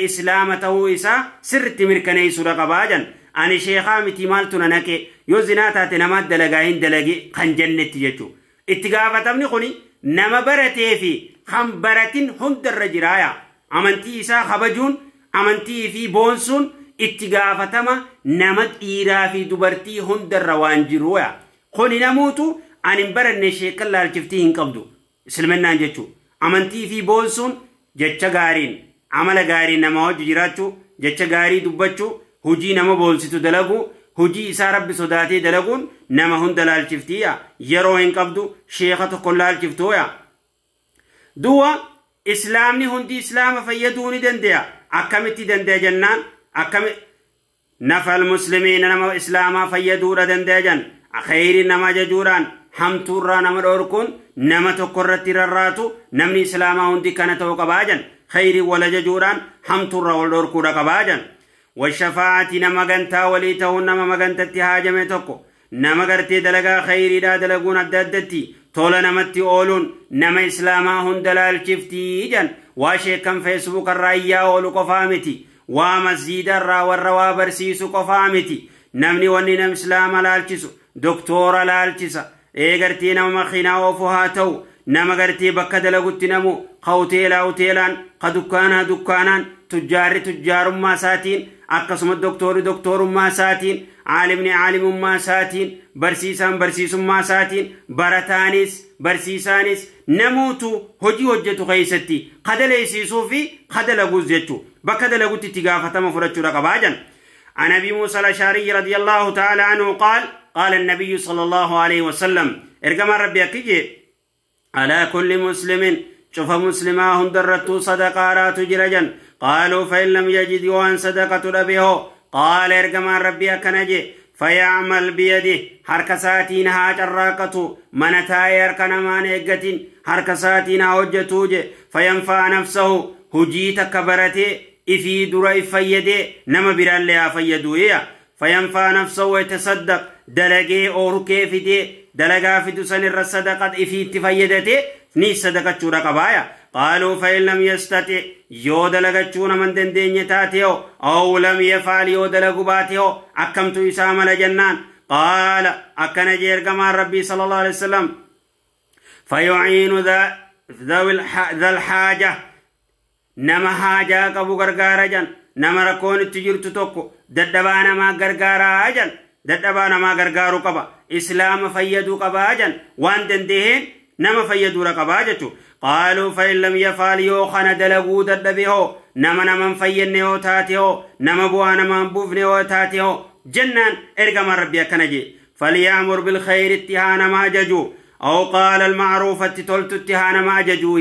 islaama ta'uu isaa sirritti mirkaneessuudha qabaa jan. Ani sheekaa miti maaltu na naqe yoo zinaa taate namaat dalagaa hin dalage kan jennetti jechuu. Itti gaafatamni kuni nama baratee fi kan baratin hundarra jiraaya. Amantii isaa kabajuun amantii fi boonsuun itti gaafatama nama dhiiraa fi dubartii hundarra waan jiruya. Kuni namuutu ani hin baranne sheekan laalchiftii hin qabdu islaminnaan jechuu. Amantii fi boonsuun jecha gaariin amala gaariin nama hojii jiraachuu jecha gaarii dubbachuu hojii nama boonsitu dalaguu hojii isaa rabbi sodaatee dalaguun nama hunda laalchiftiya. Yeroo hin qabdu sheeka tokko laalchiftuya. Duwa islaamni hundi islaama fayyaduu ni danda'a. Akkamitti danda'a jennaan akkami nafal muslimiina nama islaamaa fayyaduudha danda'a jan khayri nama ajajuudhaan hamtuurraa nama dhorkuun nama tokko irratti rarraatu namni islaamaa hundi kana ta'uu qabaa jan. Khayri wal ajajuudhaan hamtuurraa wal dhorkuudha qabaa jan. Washafaa'ati nama gantaa walii ta'uun nama magantatti haajame tokko nama gartee dalagaa khayriidhaa dalaguun adda addatti tola namatti ooluun nama islaamaa hunda laalchiftii jan. Waa sheekan feesbuukarraa iyyaa oolu qofaa miti waa masjiidarraa warra waa barsiisu qofaa miti. Namni wanni nama islaama laalchisu doktoora laalchisa gartee nama makiinaa oofu haa ta'u nama gartee bakka dalagutti namu ka hoteelaa hoteelaan ka dukkaanaa dukkaanaan tujjaarri tujjaarummaa isaatiin akkasuma doktoorri doktorummaa isaatiin caalimni caalimummaa isaatiin barsiisaan barsiisummaa isaatiin barataanis barsiisaanis namuutu hojii hojjetu keessatti kadaleessiisuu fi kadalaguus jechuu bakka dalagutti itti gaafatama fudhachuudha qabaa jan. عن أبي موسى الأشعري رضي الله تعالى عنه قال قال النبي صلى الله عليه وسلم ارجم ربي أكيد على كل مسلم شوف مسلما هندرت صدقات جرجا قالوا فإن لم يجد وان صدقة أبيه قال ارجم ربي أكنجي فيعمل بيده حركساتين هاجراقته من تاير كنمان إجتين حركساتين هوجتوج فينفع نفسه هجيت كبرته إفي درا إفيده نما برالي أفيدويا فينفع نفسه ويتصدق دلقي أوركي فدي دلقا فدو سن الصدقة إفي تفيدته ني صدقة شورا قبايا قالوا فإن لم يستطع يو دلقا شونا من دندين تاتيو أو لم يفعل يو دلقو باتيو أكمتو إسام لجنان قال أكن جير كما ربي صلى الله عليه وسلم فيعين ذا الحاجة نما حاجة قبو غرغارا جن نما ركون تجرت توكو ددبانا ما غرغارا جن ددبانا ما غرغارو قبا إسلام فيدو قبا جن وان دندهن نما فيدو رقبا جتو قالوا فإن لم يفعل يوخن دلقو ددبهو نما نما فينيو تاتيو نما بوا نما بوفنيو تاتيو جنان ارقم ربي كنجي فليأمر بالخير اتهانا ما ججو أو قال المعروف تتلت اتهانا ما ججوه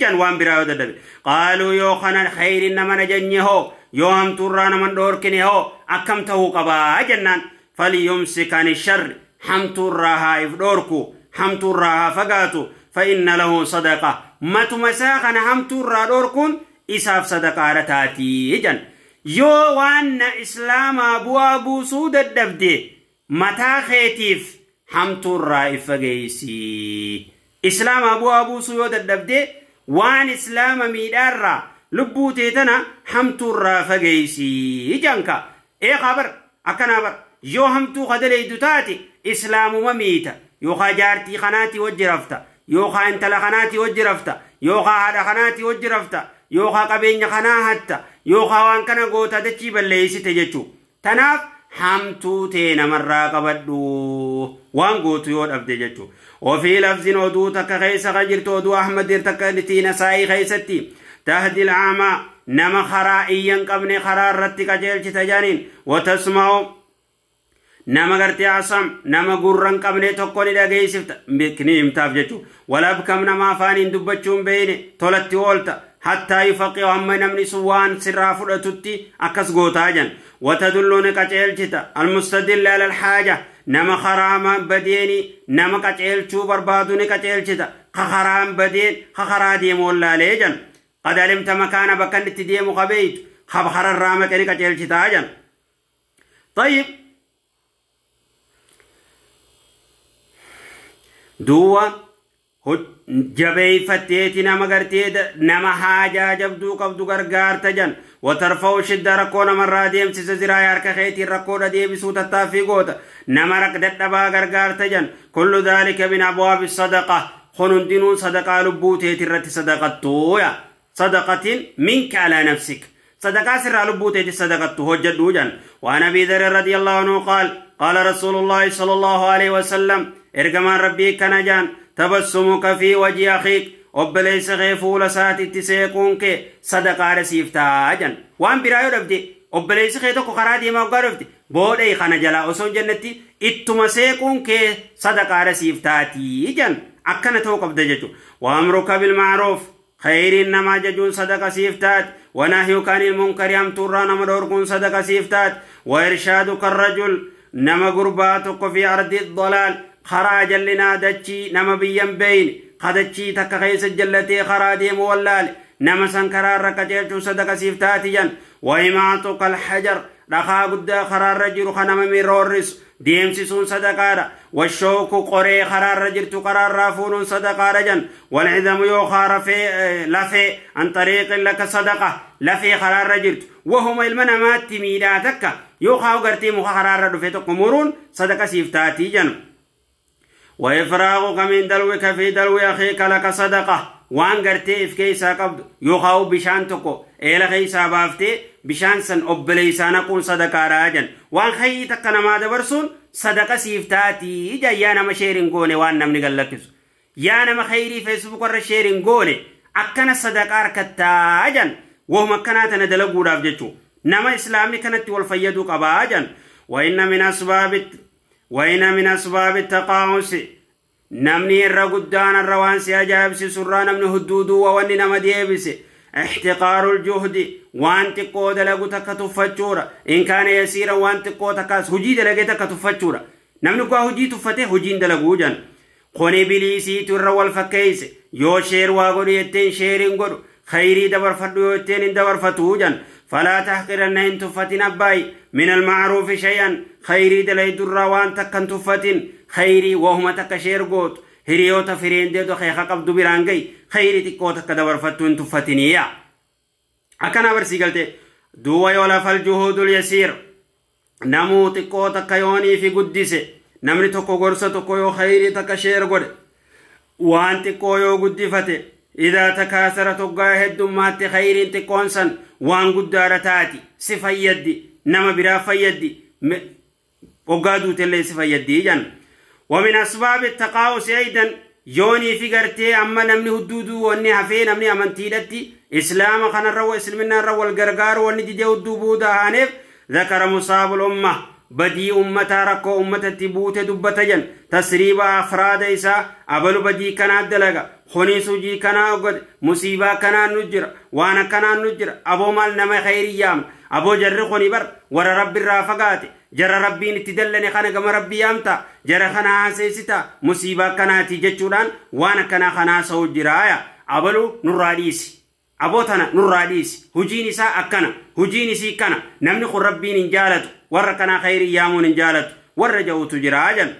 جن وان براو ددب قالوا يوخن الخير نما نجنيه يوهم ترانا من دوركنيه أكمته قبا جنان فليمسك عن الشر حمتراها إفدوركو حمتراها فقاتو فإن له صدقة ما تمساخنا حمترا دوركون Isaaf sadaqaadha taatii jan. Yoo waan na islaamaa bu'aa buusuu dadhabde mataa keetiif hamtuurraa if fageeysi. Islaamaa bu'aa buusuu yoo dadhabde waan islaama miidhaarraa lubbuu tee tana hamtuurraa fageeysi janka. Eeqaa bar akkanaa bar yoo hamtuu kadaleeydu taate islaamuma miita, yookaa jaartii kanaati wajji rafta, yookaa intala kanaati wajji rafta, yookaa haadha kanaati wajji rafta, yookaa qabeenya kanaa hatta, yookaa waan kana goota dachii balleeysite jechuu. Tanaaf hamtuu tee namarraa qabadhu waan gootu yoo dhabde jechuu. Ofii lafzin oduu takka keessa kan jirtu oduu Ahmad takka Nasaa'ii keessatti tahdi al'aamaa nama karaa iyyan qabne karaa irratti qajeelchita jaaniin, watasma'u nama gartee asam nama gurra hin qabne tokko ni dhageessifta ni himtaaf jechuu. Walabkam nama afaaniin dubbachuu hin beeyne tolatti oolta hattaa yufaqihu hamma namni sun waan sirraa fudhatutti akkas gootaa jan. Watadullu ni qajeelchita almustadilli ala alhaaja nama karaa badeeni nama qajeelchuu barbaadu ni qajeelchita, ka karaan badeen ka karaa deemu wallaalee jan. Qad alimta makaana bakka inni itti deemu qabeeytu kararraa maqe ni qajeelchitaa jan. طيب duuba jabeeyfatteeti nama gartee nama haajaa jabduu qabdu gargaarta jan. Watarfa'u shidda rakkoo namarraa deemsisa ziraa harka keetiin rakkoodha deebisuu tattaaffii goota, nama dadhabaa gargaarta jan. Kullu dhaalika min abwaabi sadaqa, kun hundinuun sadaqaa lubbuu teeti irratti sadaqattuuya. Sadaqatin minka alaa nafsik, sadaqaa sirraa lubbuu teeti sadaqattu hojjedhuu jan. Waan Abii Dharr radiyallahu anhu qaal qaala rasuulullaahi sallallahu alaihi wasallam, ergamaan rabbii kana jaan, tabassumuka fi wajhi akhiik, obboleessa kee fuula isaatitti seequun kee sadaqaadha siif ta'a jan. Waan biraa yoo dhabde obboleessi kee tokko karaa deemaa waggaa dhufte boodhee kana jalaa osoo hin jennetti ittuma seequun kee sadaqaadha siif taatii jan. Akkana ta'uu qabda jechuudha. Waamruka bilma'ruuf khayriin nama ajajuun sadaqa siif taati. Wanahyuka anil munkari hamtuurraa nama dhorkuun sadaqa siif taati. Wa irshaaduka rajul nama gurbaa tokko fi ardi dalaal karaa jallinaa dachii nama biyyan beeyne kadachii takka keessa jallatee karaa deemu wallaale nama san karaa irra qajeelchuun sadaqa siif taati jan. Wa imaatuka alhajar dhakaa guddaa karaarra jiru kan nama miroorrisu deemsisuun sadaqaadha. Washooku qoree karaarra jirtu karaarraa fuudhuun sadaqaadha jan. Walcidamu yookaa rafee lafee an xariiqin laka sadaqa lafee karaarra jirtu wahuma ilma namaatti miidhaa takka yookaa gartee muka karaarra dhufe tokko muruun sadaqa siif taatii jan. وإفراغك من دلوك في دلو أخيك لك صدقة، waan gartee if keessaa qabdu yookaan bishaan tokko eela keessaa baaftee bishaan san obboleessaa naquun sadaqaadha jan. Waan khayrii takka namaa dabarsuun sadaqa siif taatii jan. Yaa nama sheerin goone waan namni gallakkisu, yaa nama khayrii feesbuuk irra sheerin goone akkana sadaqaa harkattaa jan. Wahuma akkanaa tana dalaguudhaaf jechuu nama islaamni kanatti wal fayyaduu qabaa jan. وإن من أسباب التقاعس namni irra guddaan irra waan si ajaa'ibsiisu irraa namni hudduuduu wanni nama deebise ihtiqaarul juhdi waan xiqqoo dalagu takka tuffachuudha. In kaana yasiira waan xiqqoo takkaas hujii dalagee takka tuffachuudha. Namni kuwaa hujii tuffate hojiin dalaguu jan. Kuni biliisiitu irra wal fakkeeyse, yoo share waa godhu jetteen sheeriin godhu, khayrii dabarfadhu yoo jetteen hin dabarfatuu jan. Falaa tahqiranna hin tuffatin abbaayi min almacruufi shay'an, khayrii dalaydurraa waan takka hin tuffatin, khayrii wahuma takka share gootu hiriyoota fireendeetu keeka qabdu biraan gahi, khayrii xiqqoo takka dabarfattu hin tuffatiniya. Akkana barsii galte duuba yoo lafal juhuudul yasiir namuu xiqqoo takka yoonii fi guddise, namni tokko gorsa tokko yoo khayrii takka share godhe waan xiqqoo yoo guddifate idaa takaasara toggaa heddummaatti khayriin xiqqoon san waan guddaadha taati, si fayyaddi, nama biraa fayyaddi, hoggaa duutellee si fayyaddi jan. ومن أسباب التقاوس أيضا يوني في قرتي أما نمني هدودو واني هفي نمني أمنتي إسلام خان الرو إسلمنا الرو القرقار واني جدي هدوبو دهانيف ذكر مصاب الأمة بدي أمتا ركو أمتا تبوت دبتجن تسريب أفراد إسا أبلو بدي كنا دلقا خنيسو جي كنا أقد مصيبة كنا نجر وانا كنا نجر أبو مال نما خيريام أبو جر خني بر ور رب الرافقات جر ربي نتدلني خنا كما ربي أمتا جر خنا سيستا مصيبة كنا تيجتشوران وانا كنا خنا سو جرايا أبلو نراديس Aboo tana nurraa dhiisi, hujiin isaa akkana, hujiin isii kana, namni kun rabbiin hin jaalatu, warra kanaa khayrii yaamuun hin jaalatu warra ja'utu jira jan.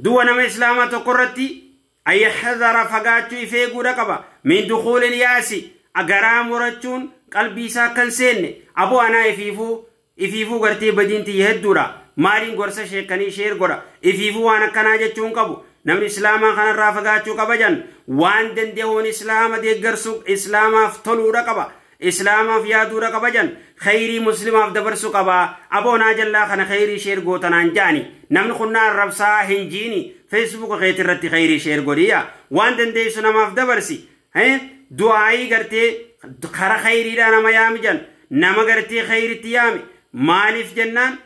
Du'a nama islaamaa tokko irratti ayyaxadara fagaachuu ifee eeguudha qaba. Min dukuulil yaasi, garaa murachuun qalbii isaa kan seenne. Aboo anaa ifiifuu gartee badiin tiyya hedduudha, maaliin gorsa sheekanii sheer godha, ifiifuu waan akkanaa jechuun qabu. Namni islaamaa kanarraa fagaachuu qaba jan. Waan danda'uun islaama deeggarsu, islaamaaf toluudha qaba, islaamaaf yaaduudha qaba jan, khayrii muslimaaf dabarsuu qaba. Aboonaa jallaa kana khayrii sheer gootanaan ja'ani, namni kunnaa arrabsaa hin jiini, feesbuuka keetii irratti khayrii sheer godhiya, waan dandeessu namaaf dabarsi. Du'aayii gartee kara khayriidhaa nama yaami jan, nama gartee khayritti yaami. Maaliif jennaan,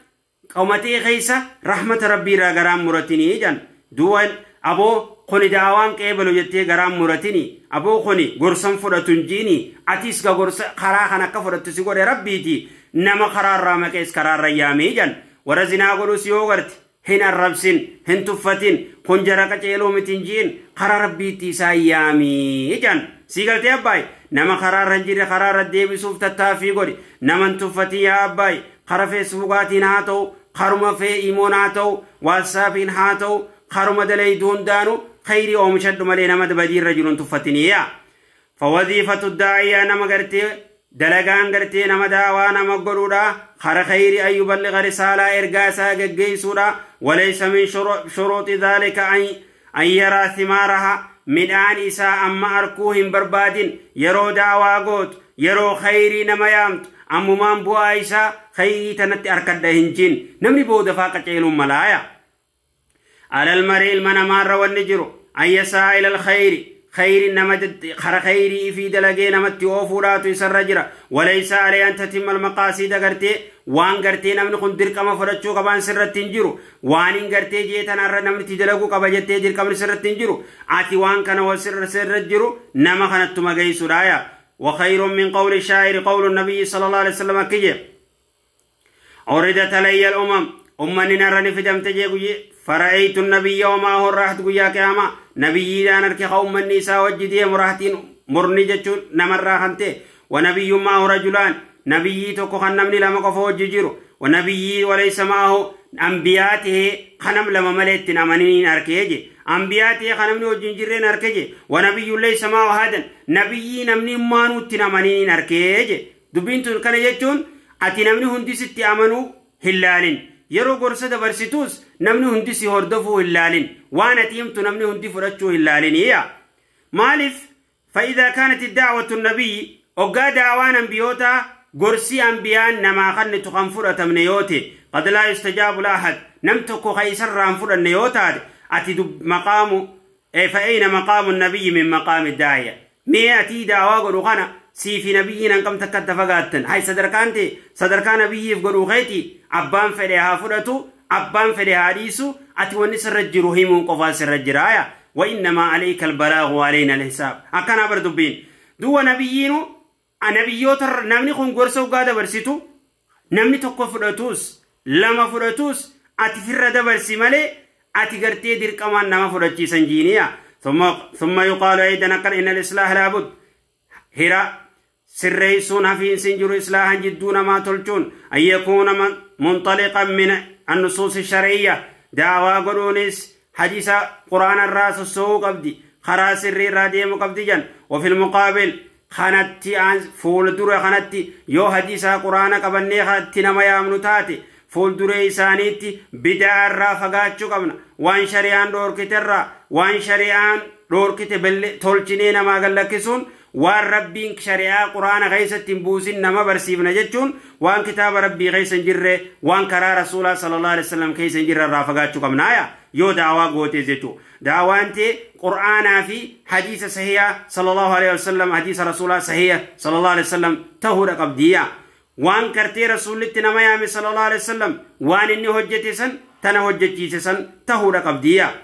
qomatee keessa rahmata rabbiirraa garaan muratinii jan. Du'a aboo kuni daawaan qeebalu jettee garaan muratini, aboo kuni gorsan fudhatu hin jiini. Atis ga gorsa karaa kan akka fudhattu si godhe rabbiiti, nama karaarraa maqees karaarra yaamii jan. Warra zinaa godhus yoo garte hin arrabsin, hin tuffatin, kun jara qaceeloo miti hin jiin, karaa rabbiitti isaa yaamii jan. Sii galtee abbaay? Nama karaarra hin jirre karaarra deebisuuf tattaaffii godhi, nama hin tuffatin yaa abbaay. Kara feesbuukaatiin haa ta'u, karuma fee imoon haa ta'u, waatsaapiin haa ta'u, karuma dalaydu hundaanu khayrii oomishadhu malee nama badiirra jiru hin tuffatiniya. Fawadiifatu daa'iyaa, nama gartee dalagaan gartee nama daawaa nama godhuudha kara khayrii, an yuballiga risaalaa, ergaa isaa geggeessuudha. Walaysa min shuruuxi dhaalika an yaraa thimaaraha, midhaan isaa amma arkuu hin barbaadin. Yeroo daawaa gootu, yeroo khayrii nama yaamtu, ammumaan bu'aa isaa khayrii tanatti arkadha hin jin. Namni booda faa qaceeluun malaaya. Alal marii, ilma namaarra wanni jiru an yasaa ila alkhayri, khayri nama kara khayrii fi dalagee namatti oofuudhaatu isarra jira. Walaysa alee an tatimma almaqaasiida, gartee waan gartee namni kun dirqama fudhachuu qabaan sirratti hin jiru. Waan hin gartee jee tanarra namni itti dalaguu qaba jettee dirqamni sirratti hin jiru. Ati waan kana sirra jiru nama kanattuma geessuudhaaya. وخير من قول الشاعر قول النبي صلى الله عليه وسلم. كجي عرضت علي الأمم، أمني نرني في دم تجي، فرأيت النبي وما هو راحت قيا كياما نبي دان أركي قوم النساء وجدي مراحتين مرني جتشون نمر راحنته، ونبي معه رجلان، نبي توكو خنمني لما قفو جيرو، ونبي وليس معه أنبياته خنم لما ملت أمنين أركيجي، أنبياته خنمني وجنجرين أركيجي، ونبي ليس معه هذا نبي نمني مانو تنمنين أركيجي. دبينتون كان جتشون أتي نمني هندي ستي أمنو هلالين. Yeroo gorsa dabarsituus namni hundi si hordofuu hin laalin, waan ati himtu namni hundi fudhachuu hin laaliniya. Maaliif? فإذا كانت الدعوة النبي أوغا دعوان أنبيوتا قرسي أنبيان نما خنتو خنفرة من يوتي قد لا يستجاب لأحد، نمتكو خيسر رانفر النيوتات أتي مقام، فأين مقام النبي من مقام الداعية؟ مي أتي دعوة قلوخنا سيفي نبينا كم تكت فقاتن هاي صدركانتي صدركان نبي في قلوخيتي أبان فلها فرتو أبان فلها ديسو أتي ونسر الجروهيم قفا سر الجرايا. وإنما عليك البلاغ وعلينا الحساب. أكنا بردبين دو نبيينو نبيوتر نمني خون قرسو قادة برسيتو نمني تقو فرتوس لما فرتوس أتي فرد برسي مالي أتي قرتي دير كمان نما فرتشي سنجينيا. ثم يقال أيضا نقل إن الإصلاح لابد هرا سريسون هفين سنجر إصلاحا جدون ما تلجون أن يكون منطلقا من النصوص الشرعية. دعوى قرونس حديث قرآن الراس السوق قبدي خرا سري راديم قبدي جن. وفي المقابل خانتي فول دور خانتي يو حديث قرآن قبني خانتي نما يامنو تاتي فول دور إسانيتي بدع الرافقات قبنا وان شريان دور كتر وان شريان دور كتبل تولجني نما قلكسون وان ربي شريعة قرآن غيسة تنبوسين نما برسيبنا جتشون وان كتاب ربي غيسة جره وان كرا رسول صلى الله عليه وسلم كيسة جره الرافقات قبنا يو دعوة قوتي زيتو دعوة انت قرآن في حديث صحيح صلى الله عليه وسلم حديث رسول صحيح صلى الله عليه وسلم تهور قبدية وان كرتي رسول التنما يامي صلى الله عليه وسلم وان اني هجتي سن تنا هجتي سن تهور قبدية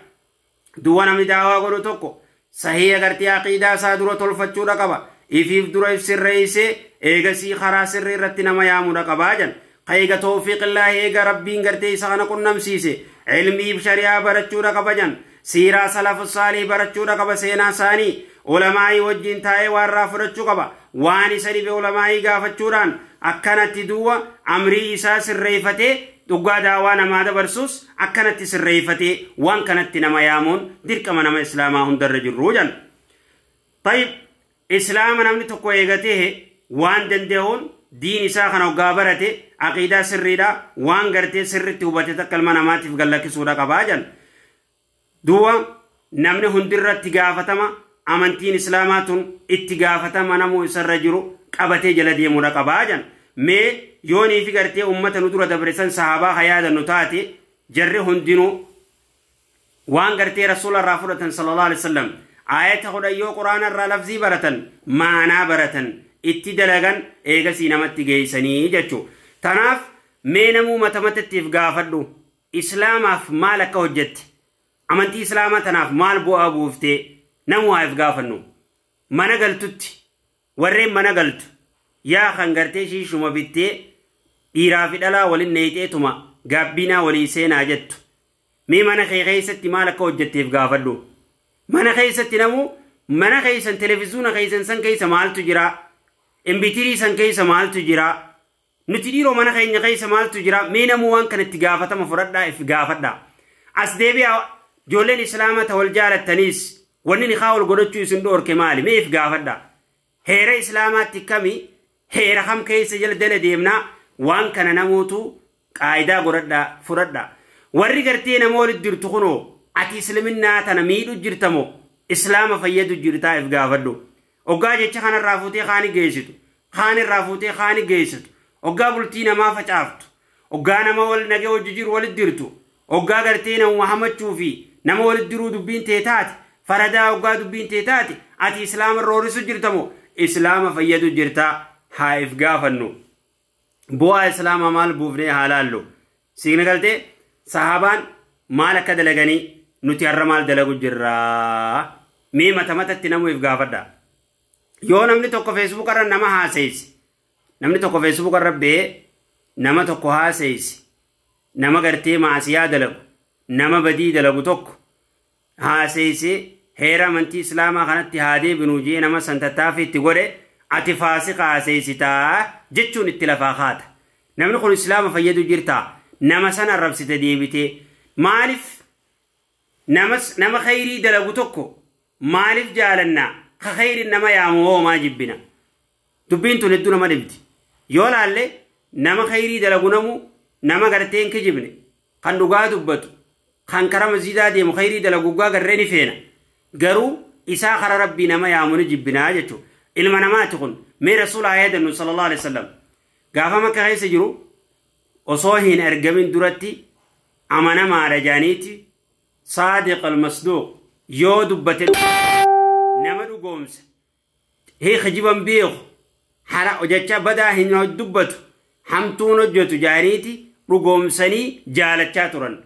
دوانا من دعوة قولو توكو صحيح كرتي عقيدة سادرو تلفتشو رقبا إفيف درو إفسر رئيسي إيغسي خراسر رتنما يامو رقبا جن قيغ توفيق الله إيغ ربين كرتي سغنا قنم سيسي علمي بشريعة برچو رقبا جن. Siiraa salafu saalii barachuudha qaba. Seenaa isaanii ulamaayii wajjin taa'ee waan irraa fudhachuu qaba. Waan isa dhibe ulamaayii gaafachuudhaan akkanatti duwwa amrii isaa sirreeffatee dhugaa daawaa namaa dabarsus akkanatti sirreeffatee waan kanatti nama yaamuun dirqama nama islaamaa hundarra jirru jedhan. Tayyib, islaama namni tokko eegatee waan danda'uun diin isaa kana hoggaa barate aqiidaa sirriidha waan gartee sirritti hubate takka ilma namaatiif gallakkisuudha qabaa jedhan. Duuba namni hundirratti gaafatama amantiin islaamaa tun itti gaafatama namuu isarra jiru qabatee jala deemuudha qabaa jedhan. Mee yoonii fi gartee ummata nu dura dabre san sahaabaa haa yaadannu taate jarri hundinuu waan gartee rasuula irraa fudhatan sallallahu alaihi wasallam aayata 10 yoo quraana irraa lafzii baratan maanaa baratan itti dalagan eegasii namatti geessanii jechuu. Tanaaf mee namuu mata matattiif gaafadhu islaamaaf maal akka hojjette, amantii islaamaa tanaaf maal bu'aa buuftee namuu haa if gaafannu. Mana galtutti warreen mana galtu yaa kan gartee shiishuma bittee dhiiraa fi dhalaa waliin neeyxeetuma gaabbinaa walii seenaa jettu. Mee mana kee keessatti maal akka hojjetteef gaafadhu. Mana keessatti namuu mana keessan televiziyoona keessan san keessa maaltu jira? Imbitirii san keessa maaltu jira? Nuti dhiiroo mana keenya keessa maaltu jira? Mee namuu waan kanatti gaafatama fudhadhaa if gaafadhaa. As deebi'aa ijoolleen islaama ta wal jaalattaniis wanni nikaa wal godhachuu isin dhoorke maali? Mee if gaafadhaa. Heera islaamaatti kami heera kam keessa jala dala deemnaa waan kana namuutu qaayidaa godhadhaa fudhadhaa. Warri gartee nama walitti jirtu kunoo ati islaminnaa tana miidhu jirtamoo islaama fayyadu jirtaa if gaafadhu. Oggaa jecha kanarraa fuutee kaani geessitu, kaanirraa fuutee kaani geessitu, oggaa bultii namaa facaaftu, oggaa nama wal nagee hojii jiru walitti jirtu, oggaa gartee nama hamachuu fi nama walitti jiruu dubbiin tee taate, faradaa oggaa dubbiin tee taate, ati islaama roorisu jirtamoo islaama fayyadu jirtaa haa if gaafannu. Bu'aa islaamaa maal buufnee haa laallu. Signe galtee sahaabaan maal akka dalaganii nuti har'a maal dalagu jirraa? Mee mata matatti namuu if gaafadha. Yoo namni tokko feesbuuk irra nama haasayise, namni tokko feesbuuk irra ba'ee nama tokko haasayise, nama gartee maasiyaa dalagu, nama badii dalagu tokko haasayise heera amantii islaamaa kanatti haa deebinuu jee nama san tattaaffii itti godhe ati faasiqa haasayisitaa jechuun itti lafaa kaata. Namni kun islaama fayyadu jirtaa? Nama sana arrabsite deebitee maaliif nama khayrii dalagu tokko maaliif jaalannaa? Ka khayriin nama yaamu hoo maa jibbina? Dubbiin tun hedduu nama dhibdi. Yoo laalle nama khayrii dalagu namu nama gartee hin kijibne kan dhugaa dubbatu kan karaa masjiidaa deemu khayrii dalagu dhugaa garree ni feena. Garuu isaa karaa rabbii nama yaamu ni jibbinaa jechuudha. Ilma namaati kun mee rasuula haa yaadannu sallallahu alaihi wasallam gaafa makka keessa jiru osoo hin ergamin duratti amanamaadha jaaniiti saadiq almasduuq yoo dubbate nama dhugoomsa hiikijiban beeku hara jecha badaa hin dubbatu hamtuun hojjetu jaaniiti dhugoomsanii jaalachaa turan.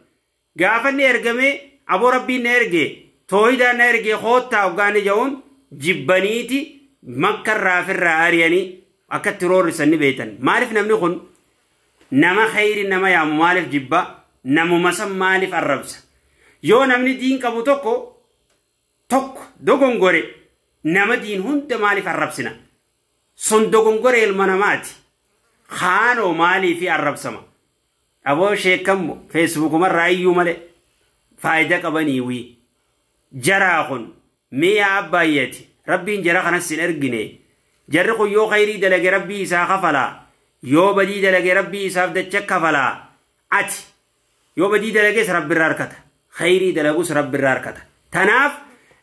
Gaafa inni ergamee aboo rabbiin na erge toohidaan na erge koottaa hoggaani ja'uun jibbaniiti makka irraa firraa ari'anii akkatti roorrisan ni beektan. Maaliif namni kun nama khayri nama yaamu maaliif jibba namuma san maaliif arrabsa? Yoo namni diin qabu tokko tokko dogongore nama diin hunda maaliif arrabsina? Sun dogongore ilma namaati. Kaanoo maaliif arrabsama? Aboo sheekammo feesbuukumarraa iyyuu malee faayidaa qabanii wii. Jaraa kun mi'a abbaayyeeti. Rabbiin jara kanas hin ergine. Jarri kun yoo khayrii dalage rabbii isaa kafalaa. Yoo badii dalage rabbii isaaf dacha kafalaa. Ati yoo badii dalages rabbirraa harkata. Khayrii dalagus rabbirraa harkata. Tanaaf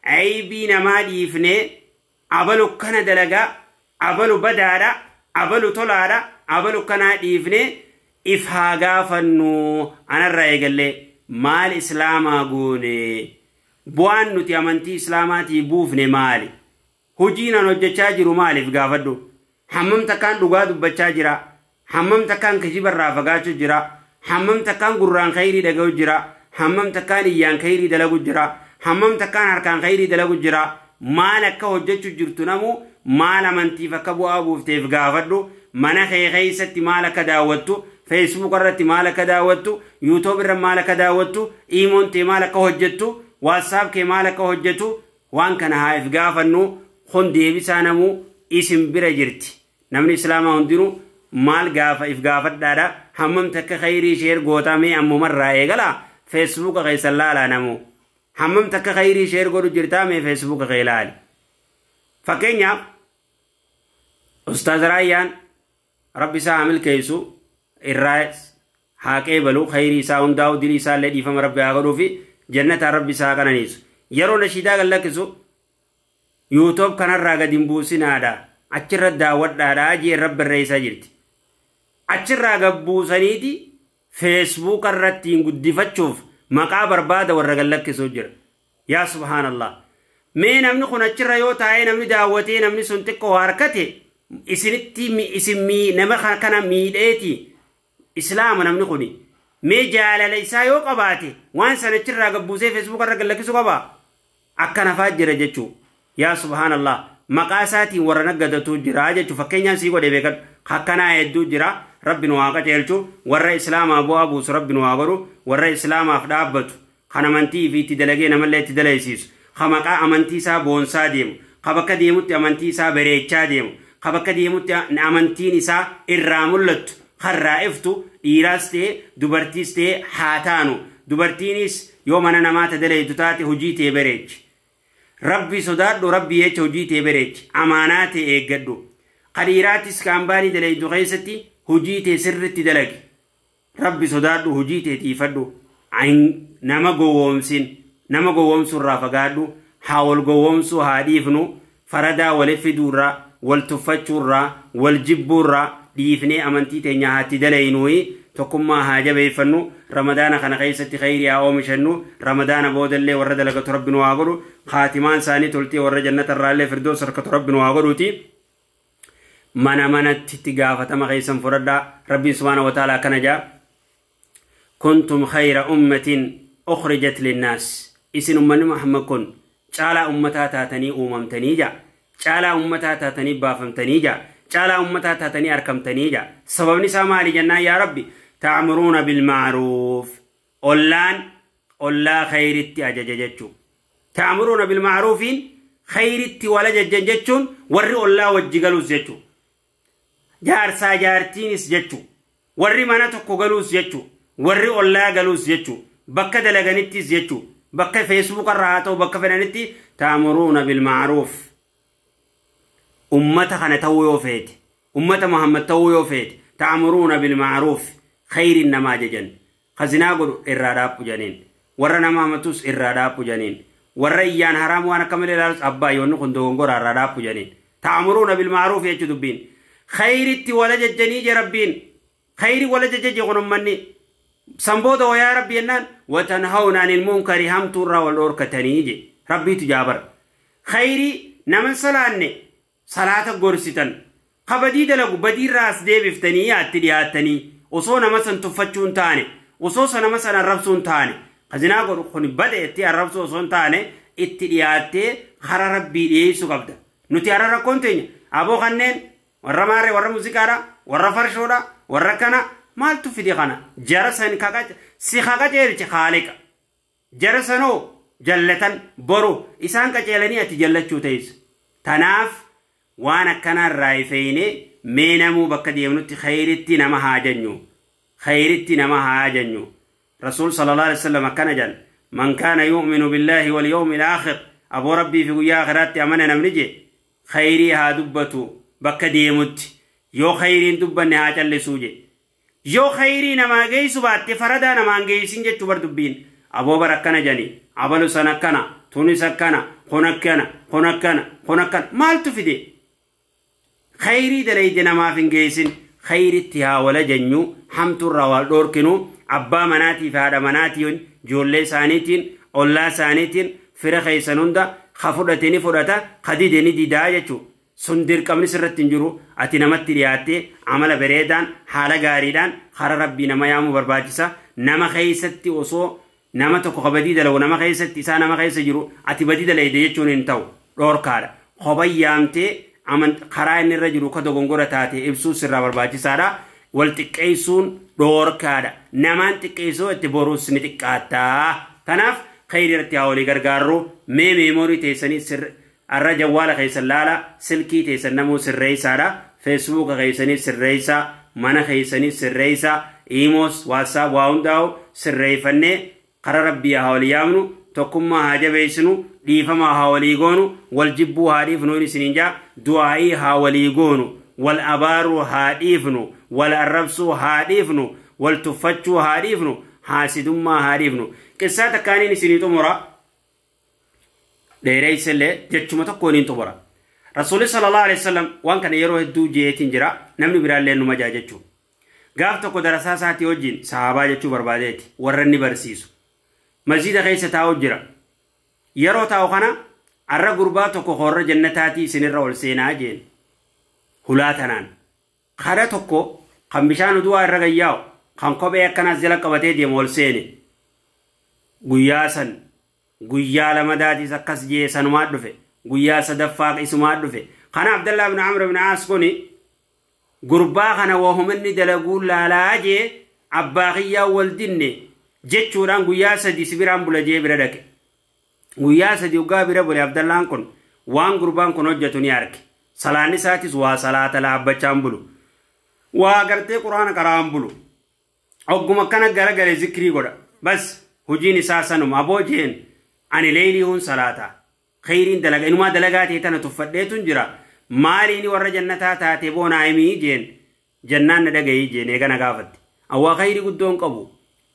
aybii namaa dhiifnee abalu kana dalagaa, abalu badaadha, abalu tolaadha, abalu kanaa dhiifnee if haa gaafannu. Anarraa eegallee maal islaamaa goone? Bu'aan nuti amantii islaamaatii buufne maali? Hojiin an hojjechaa jiru maaliif gaafadhu? Hammam takkaan dhugaa dubbachaa jira? Hammam takkaan kijibarraa fagaachuu jira? Hammam takkaan gurraan khayrii dhaga'u jira? Hammam takkaan iyyaan khayrii dalagu jira? Hammam takkaan harkaan khayrii dalagu jira? Maal akka hojjechuu jirtu namu maal amantiif akka bu'aa buufteef gaafadhu. Mana kee keessatti maal akka daawwattu, feesbuuk irratti maal akka daawwattu, yuutuub irra maal akka daawwattu, iimoon tee maal akka hojjettu WhatsApp kee maal akka hojjetu waan kana haa if gaafannu. Kun deebisaa namuu isin bira jirti. Namni islaamaa hundinuu maal gaafa if gaafadhaadha. Hammam takka khayrii share gootamee ammumarraa eegalaa feesbuuka keessan laalaa namuu. Hammam takka khayrii share godhu jirtaa mee feesbuuka kee ilaali. Fakkeenyaaf Ustaaz Raayyaan rabbi isaa haa milkeessu irraa haa qeebalu khayrii isaa hundaa'u dilii isaa illee dhiifama rabbi haa godhuu fi jannataa rabbi isaa qananiisu. Yeroo nashiidaa gad lakkisu YouTube kanarraa gad hin buusinaadha. Achirra daawwadhaadha jee rabbi irra isaa jirti. Achirraa gad buusaniiti feesbuuka irratti guddifachuuf maqaa barbaada warra gad lakkisuu jira. Yaa subhaanallah. Mee namni kun achirra yoo taa'ee namni daawwatee namni sun xiqqoo harkate isinitti isin nama kana miidheeti islaama namni kuni. Mee jaalala isaa yoo qabaate waan sana achirraa gad buusee feesbuuka irra gad lakkisuu qaba. Akkana fa'aa jira jechuu. Yaa subhaanallah. Maqaa isaatiin warra naggadatu jira jechuu. Fakkeenyaan sii godhe beekadhu. Akkanaa hedduu jira. Rabbi nu haa qajeelchu. Warra islaamaa bu'aa buusu rabbi nu haa godhu. Warra islaamaaf dhaabbatu. Kan amantii fi itti dalagee namallee itti dalaysiisu. Ka maqaa amantii isaa boonsaa deemu. Ka bakka deemutti amantii isaa bareechaa deemu. Ka bakka deemutti amantiin isaa irraa mul'attu. Karraa iftu dhiiraas ta'e dubartiis ta'e haa taanu. Dubartiinis yoo mana namaa tadalaytu taate hojii ta'e bareechi. Rabbi sodaadhu rabbi jecha hojii ta'e bareechi. Amaanaa ta'e eeggadhu. Ka dhiiraatis kaambaanii dalaytu keessatti hojii ta'e sirriitti dalagi. Rabbi sodaadhu hojii ta'e tiifadhu. Nama gowwoomsin. Nama gowwoomsuurraa fagaadhu. Haa wal gowwoomsuu haa dhiifnu. Faradaa waliif fiduurraa, wal tuffachuurraa, wal jibbuurraa dhiifnee amantii teenya haa itti dalaynuuyi. Tokkummaa haa jabeeffannu. Ramadaana kana keessatti khayrii haa oomishannu. Ramadaana boodallee warra dalagatu rabbi nu haa godhu. Khaatimaan isaanii toltee warra jannata irraallee firdoos harkatu rabbi nu haa godhuuti. Mana manatti itti gaafatama keessan fudhadhaa. Rabbiin subhaana wa ta'ala akkana jaa. Kuntum khayra ummatin ukhrijat linnaas. Isin ummanni Muhammad kun caalaa ummataa taatanii uumamtanii jaa. Caalaa ummataa taatanii baafamtanii jaa. Caalaa ummataa taatanii arkamtanii jaa. Sababni isaa maali jennaan yaa Rabbi? Ta'muruuna bilma'ruuf. Ollaan ollaa khayritti ajaja jechuu. Ta'muruuna bilma'ruufiin khayritti wal ajajjan jechuun warri ollaa wajji galuus jechuu. Jaarsaa jaartiinis jechuu. Warri mana tokko galuus jechuu. Warri ollaa galuus jechuu. Bakka dalaganittis jechuu. Bakka feesbuuka irraa haa ta'u bakka fedhanitti ta'muruuna bilma'ruuf. Ummata kana ta'uu yoo feete, ummata Muhammad ta'uu yoo feete, ta'muruuna bilma'ruuf khayriin nama ajajan. Khazinaa godhu irraa dhaabbu janiin. Warra nama hamatus irraa dhaabbu janiin. Warra iyyaan haraam waan akka malee ilaalus abbaa yoonni kun dogongora irraa dhaabbu janiin. Ta'muruuna bilma'ruuf jechuu dubbiin. Khayritti wal ajajjanii je rabbiin. Khayri wal ajajje kun ummanni. Sanbooda wayaa rabbi jennaan watanhawna anil munkari hamtuurraa wal dhorkatanii je. Rabbiitu jaabar. Khayrii naman salaanne salaata gorsitan. Ka badii dalagu badiirraas deebiftanii yaatti dhiyaattanii osoo nama san tuffachuu hin taane osoo nama san arrabsuu hin taane kazinaa godhu kun bade itti arrabsuu osoo hin taane itti dhiyaattee hara rabbii dhiyeessuu qabda. Nuti hara rakkoon teenya aboo kanneen warra maarree warra muuziqaadha warra farshoodha warra kana maaltu fide kana jara san si kaqaceelche haaliqa jara sanoo jallatan boru isaan qaceelanii ati jallachuu ta'is. Tanaaf waan akkanarraa ifeeyne mee namuu bakka deemnutti khayritti nama haa jennu. Khayritti nama haa jennu. Rasuul sallallahu alaihi wasallam akkana jedhan. Man kaana yu'minu billaahi wal yawmil aakhir. Aboo rabbii fi guyyaa akhiraatti amana namni je khayrii haa dubbatu bakka deemutti. Yoo khayriin dubbanne haa callisuu je. Yoo khayrii namaa geessu baatte faradaa namaan geessin jechuu bar dubbiin. Aboo bar akkana jedhani. Abalu san akkana, tunis akkana, kun akkana, kun akkana, kun akkana. Maaltu fide? Khayrii dalayde namaaf hin geessin. Khayritti haa wal ajajnu, hamtuurraa wal dhoorkinu, abbaa manaatii fi haadha manaatiin, ijoollee isaaniitiin, ollaa isaaniitiin, fira keessan hunda ka fudhate ni fudhata, ka dide ni didaa jechuudha. Sun dirqamni sirratti hin jiru. Ati namatti dhiyaattee amala bareedaan, haala gaariidhaan karaa rabbii nama yaamuu barbaachisa. Nama keessatti osoo nama tokko ka badii dalagu nama keessatti isaa nama keessa jiru ati badii dalayde jechuun hin ta'u. Dhoorkaadha. Kophaa yaamtee karaa inni irra jiru ka dogongora taate ibsuu sirraa barbaachisaadha. Wal xiqqeessuun dhoorkaadha. Namaan xiqqeessuu itti boruus ni xiqqaata. Kanaaf Khayri irratti haa walii gargaarru. Mee meemoorii teessanii arra jawwaala keessan laala, silkii teessan namuu sirreessaadha, feesbuuka keessanii sirreessaa, mana keessanii sirreessaa, iimoos waatsaap waa hundaa'u sirreeffannee karaa rabbii haa walii yaamnu, tokkummaa haa jabeessinu, dhiifama haa walii goonu, wal jibbuu haa dhiifnu isiniin jaa, du'aa'ii haa walii goonu, wal abaaruu haa dhiifnu, wal arrabsuu haa dhiifnu, wal tuffachuu haa dhiifnu, haasidummaa haa dhiifnu. Qissaa takkaaniin isinii xumura, dheereessillee jechuma tokkoon xumura. Rasuulli sallallahu alaihi wasallam waan kana yeroo hedduu jeetiin jira, namni biraallee numa jaa jechuudha. Gaaf tokko darasaa isaatii wajjin sahaabaa jechuu barbaadeeti warra inni barsiisu. Masjiida keessa taa'u jira. Yeroo taa'u kana arra gurbaa tokko horra jannataatii isinirra ol seenaa jeen. Hulaa tanaan. Kara tokko kan bishaan udu'aa irra gayyaa'u kan kophee akkanaas jala qabatee deemu ol seene. Guyyaa san guyyaa lamadaatiis akkas jee sanumaa dhufe. Guyyaa sadaffaa isumaa dhufe. Kana Abdallah ibn Amr ibn Aas kuni gurbaa kana wahumanni dalaguu laalaa jee abbaa kiyyaa wal dinne jechuudhaan guyyaa sadi sibiraan bula jee bira dhaqe. Guyyaa sadi hoggaa bira bule Abdallaan kun waan gurbaan kun hojjetu ni arge. Salaanni isaatis waa salaata laabbachaan bulu. Waa gartee quraana qaraan bulu. Ogguma akkana garagalee zikrii godha. Bas hojiin isaa sanuma aboo jeen ani leelii hun salaata. Khayriin dalaga inumaa dalagaa ta'e tana tuffadheetun jira. Maaliini warra jannataa taate boonaa himii jeen jannaan na dhagayii jeen eegana gaafatte. Awwaa khayrii guddoo hin qabu.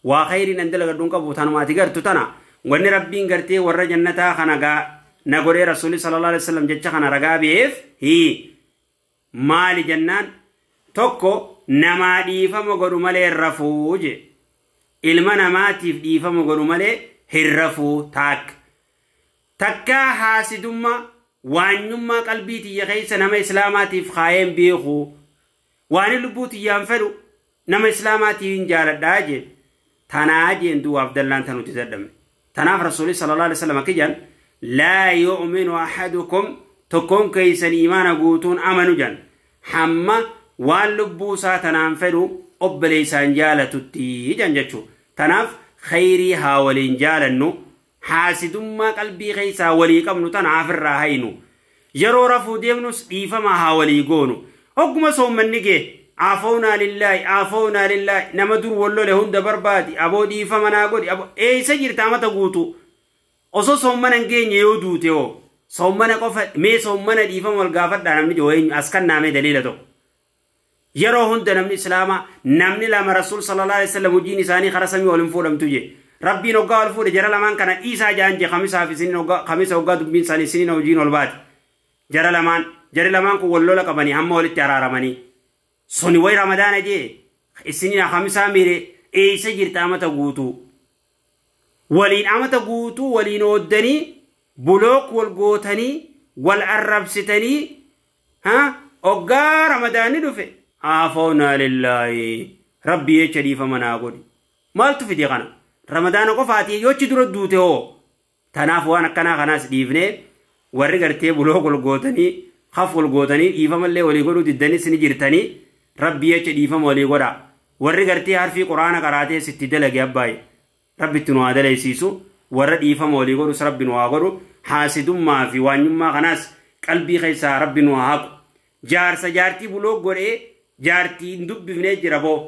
Waa khayriin an dalagadhu hin qabu tanumaati gartu tana. Wanni rabbiin gartee warra jannataa kana gaa na godhee rasuulli sallallahu alaihi wasallam jecha kana ragaa ba'eef hii maali jennaan tokko namaa dhiifama godhu malee hin rafuu je. Ilma namaatiif dhiifama godhu malee hin rafuu taak. Takkaa haasidummaa waanyummaa qalbii tiyya keessa nama islaamaatiif kaayeen beeku waan lubbuu tiyyaan fedhu nama islaamaatiif hin jaaladhaa jeen. Tanaa jeen duwwa Abdallaan tanuti dadhabne. Tanaaf rasuulli sallallahu alaihi wasallam akka jedhan laa yu'minu ahadukum tokkoon keessan imaana guutuun amanu jedhan hamma waan lubbuu isaa tanaan fedhu obboleessaan jaalatutti jedhan jechuudha. Tanaaf khayrii haa waliin jaalannu, haasidummaa qalbii keessaa walii qabnu tana afirraa haynu. Yeroo rafuu deemnus dhiifama haa walii goonu. Hogguma soommanni gee afoonaa lillaahi afoonaa lillaahi nama dur wallole hunda barbaadi aboo dhiifama naa godhi aboo eessa jirta amata guutuu. Osoo soommana hin geenye yoo duute hoo soommana qofa mee soommana dhiifama wal gaafadhaa namni jiru eenyu as kan naamee daliila tokko. Yeroo hunda namni islaamaa namni lama rasuul sallallahu alaihi wasallam hojiin isaanii karaa samii wal hin fuudhamtu jee. Rabbiin hoggaa wal fuudhe jara lamaan kana dhiisaa jaan jee kamisaa fi isiniin hoggaa kamisa hoggaa dubbiin isaanii isiniin hojiin ol baate. Jara lamaan jari lamaan kun wal lola qabanii hamma walitti araaramanii. Suni wayi ramadaana jee isiniin kamisaa miire eessa jirta amata guutuu. Waliin amata guutuu waliin ooddanii bulook wal gootanii wal arrabsitanii hoggaa ramadaanni dhufe. Afoonaa lillaahi rabbi jecha dhiifama naa godhi. Maaltu fide kana? Ramadaana qofaatii yochi dura duute hoo. Tanaaf waan akkanaa kanaas dhiifnee warri gartee bulook wal gootanii haf wal gootanii dhiifamallee walii godhuu diddanis ni jirtanii rabbi jecha dhiifama walii godha. Warri gartee harfii quraana qaraatee sitti dalage abbaaye. Rabbi itti nu haa dalaysiisu. Warra dhiifama walii godhus rabbi nu haa godhu. Haasidummaa fi waanyummaa kanaas qalbii keessaa rabbi nu haa haqu. Jaarsa jaartii bulook godhee jaartii hin dubbifnee jira boo.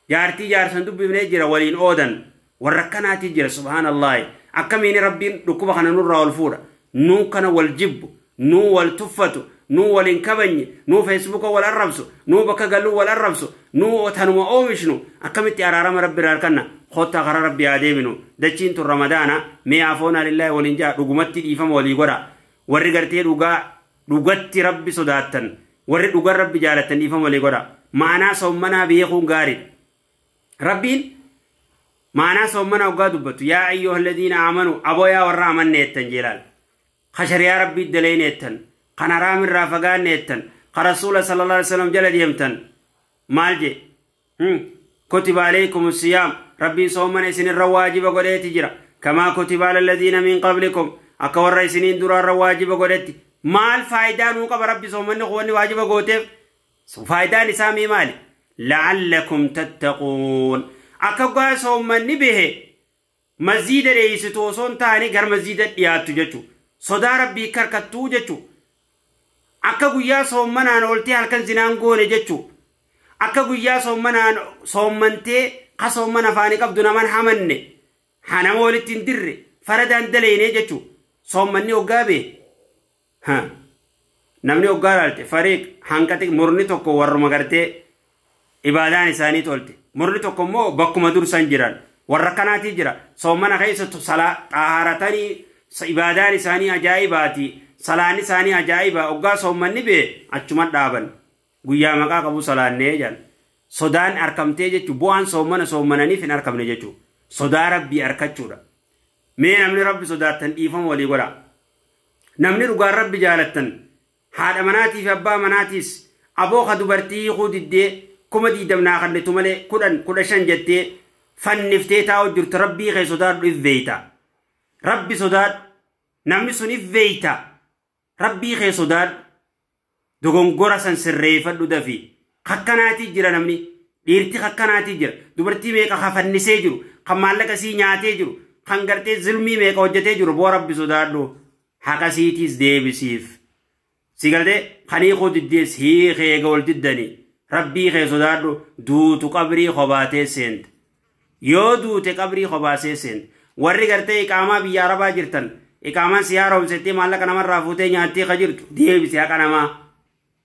Jaartii jaarsa hin dubbifnee jira waliin oodan. Warra akkanaatii jira subhaanallahi. Akkamiin rabbiin dhukkuba kana nurraa ol fuudha. Nuu kana wal jibbu, nuu wal tuffatu, nuu wal hin kabajne, nuu feesbuuka wal arrabsu, nuu bakka galuu wal arrabsu, nuu tanuma oomishnu akkamitti araarama rabbi irraa harkanna. Kottaa karaa rabbi haa deeminu. Dachiin tun ramadaana mee afoonaa lillaahi waliin jaa dhugumatti dhiifama walii godha. Warri gartee dhugaa dhugatti rabbi sodaattan warri dhugan rabbi jaalattan dhiifama walii godha. Maanaa soommanaa beekuun gaariidha. Rabbiin maanaa soommanaa hoggaa dubbatu yaa ayyuha alladhiina aamanu aboo yaa warra amanne jettan jeelaal. Ka shari'aa rabbii dalayne jettan, kan haraamirraa fagaanne jettan, ka rasuula sallallahu alaihi wasallam jala deemtan maal jee? Kutiba alaykum siyaam rabbiin soomana isinirra waajiba godheeti jira. Kamaa kutiba ala alladhiina min qablikum akka warra isiniin duraarra waajiba godhetti. Maal faayidaa nuu qaba rabbi soomanni wanni waajiba gooteef? Faayidaan isaa mee maali? La'allakum tattaquun. Akka gaa soommanni bahe Masjiida dheeysitu osoo hin taane gara masjiida dhiyaattu jechuudha. Sodaa rabbii karkattuu jechuudha. Akka guyyaa soommanaan ooltee halkan zinaan goone jechuudha. Akka guyyaa soommanaan soommantee ka soomman afaanii qabdu naman hamanne nama walitti hin dirre faradaan daleene jechuudha. Soommanni hoggaa bee namni hoggaa laalte fariiq hanqati murni tokko warruma gartee ibaadaan isaanii tolte murni tokko immoo bakkuma dursan jiran warra kanaatii jira. Soommana keessa xaaharatanii ibaadaan isaanii ajaa'ibaati salaan isaanii ajaa'iba hoggaa soommanni bee achuma dhaaban guyyaa maqaa qabu salaannee jedhan. Sodaan arkamtee jechuun bu'aan soommana soommananiif hin arkamne jechuudha. Sodaa rabbii arkachuudha. Mee namni rabbi sodaattan dhiifama walii godha. Namni dhugaan rabbi jaalattan haadha manaatii fi abbaa manaatiis aboo ka dubartii hiikuu diddee 20,000 naa kennitu malee 10 15 jettee fanniftee taa'u jirtu rabbii kee sodaadhu if beeyta. Rabbi sodaadhu namni sun if beeyta. Rabbii kee sodaadhu dogongora san sirreeffadhu dafii. Kakkanaatii jira namni dhiirti kakkanaatii jira dubartii meeqa kafannisee jiru kan maallaqa sii nyaatee jiru kan gartee zulmii meeqa hojjetee jiru boo rabbi sodaadhu haqa siitiis deebisiif. Si galtee kan hiikuu diddees hiikee eega wal diddanii rabbii kee sodaadhu duutu qabrii qobaatee seente. Yoo duute qabrii qobaasee seente warri gartee iqaamaa biyya arabaa jirtan iqaamaan si haaromsettee maallaqa namarraa fuutee nyaattee ka jirtu deebisi haqa namaa.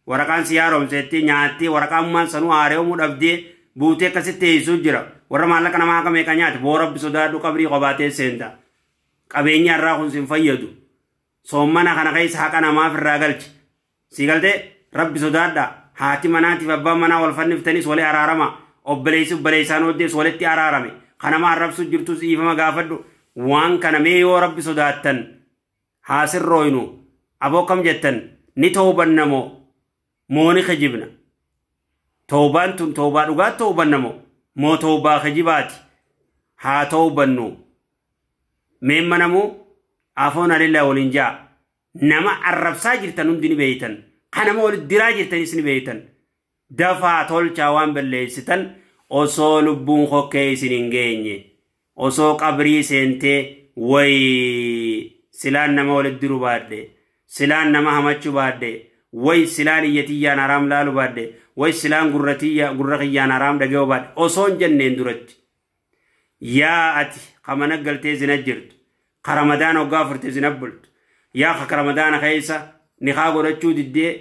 Waraqaan si haaromsettee nyaattee waraqaan sanuu haaromuu dhabdee buutee akkasitti teessuu jira. Warra maallaqa namaa akka meeqa nyaate boo rabbi sodaadhu qabrii qobaatee seenta. Qabeenya irraa kun sin fayyadu. Soommana kana keessa haqa namaaf irraa galchi. Si galtee rabbi sodaadha. Haati manaatiif abbaan manaa wal fanniftanis walii araarama. Obboleessi obboleessaan hoddees walitti araarame. Kanama arrabsu jirtus dhiifama gaafadhu. Waan kana mee yoo rabbi sodaattan haa sirrooynu aboo kam jettan ni toobannamoo mooni kijibna. Toobaan tun toobaa dhugaa toobannamoo moo toobaa kijibaati haa toobannu. Mee manamuu afoon alillaa waliin ja'a. Nama arrabsaa jirtan hundi ni beeytan. Kanama walitti diraa jirtanis ni beeytan. Dafaa tolchaa waan balleessitan osoo lubbuun kokkee isin hin geenye. Osoo qabrii seentee wayi silaan nama walitti diru baadhe silaan nama hamachuu baadhe way silaan iyyatiyyaan haraam laalu baadhe way silaan gurra kiyyaan haraam dhaga'uu baadhe osoo hin jenneen duratti. Yaa ati kamana galtee zina jirtu ka ramadaan hoggaa furte zina bultu yaa ka ramadaana keessa niqaa godhachuu diddee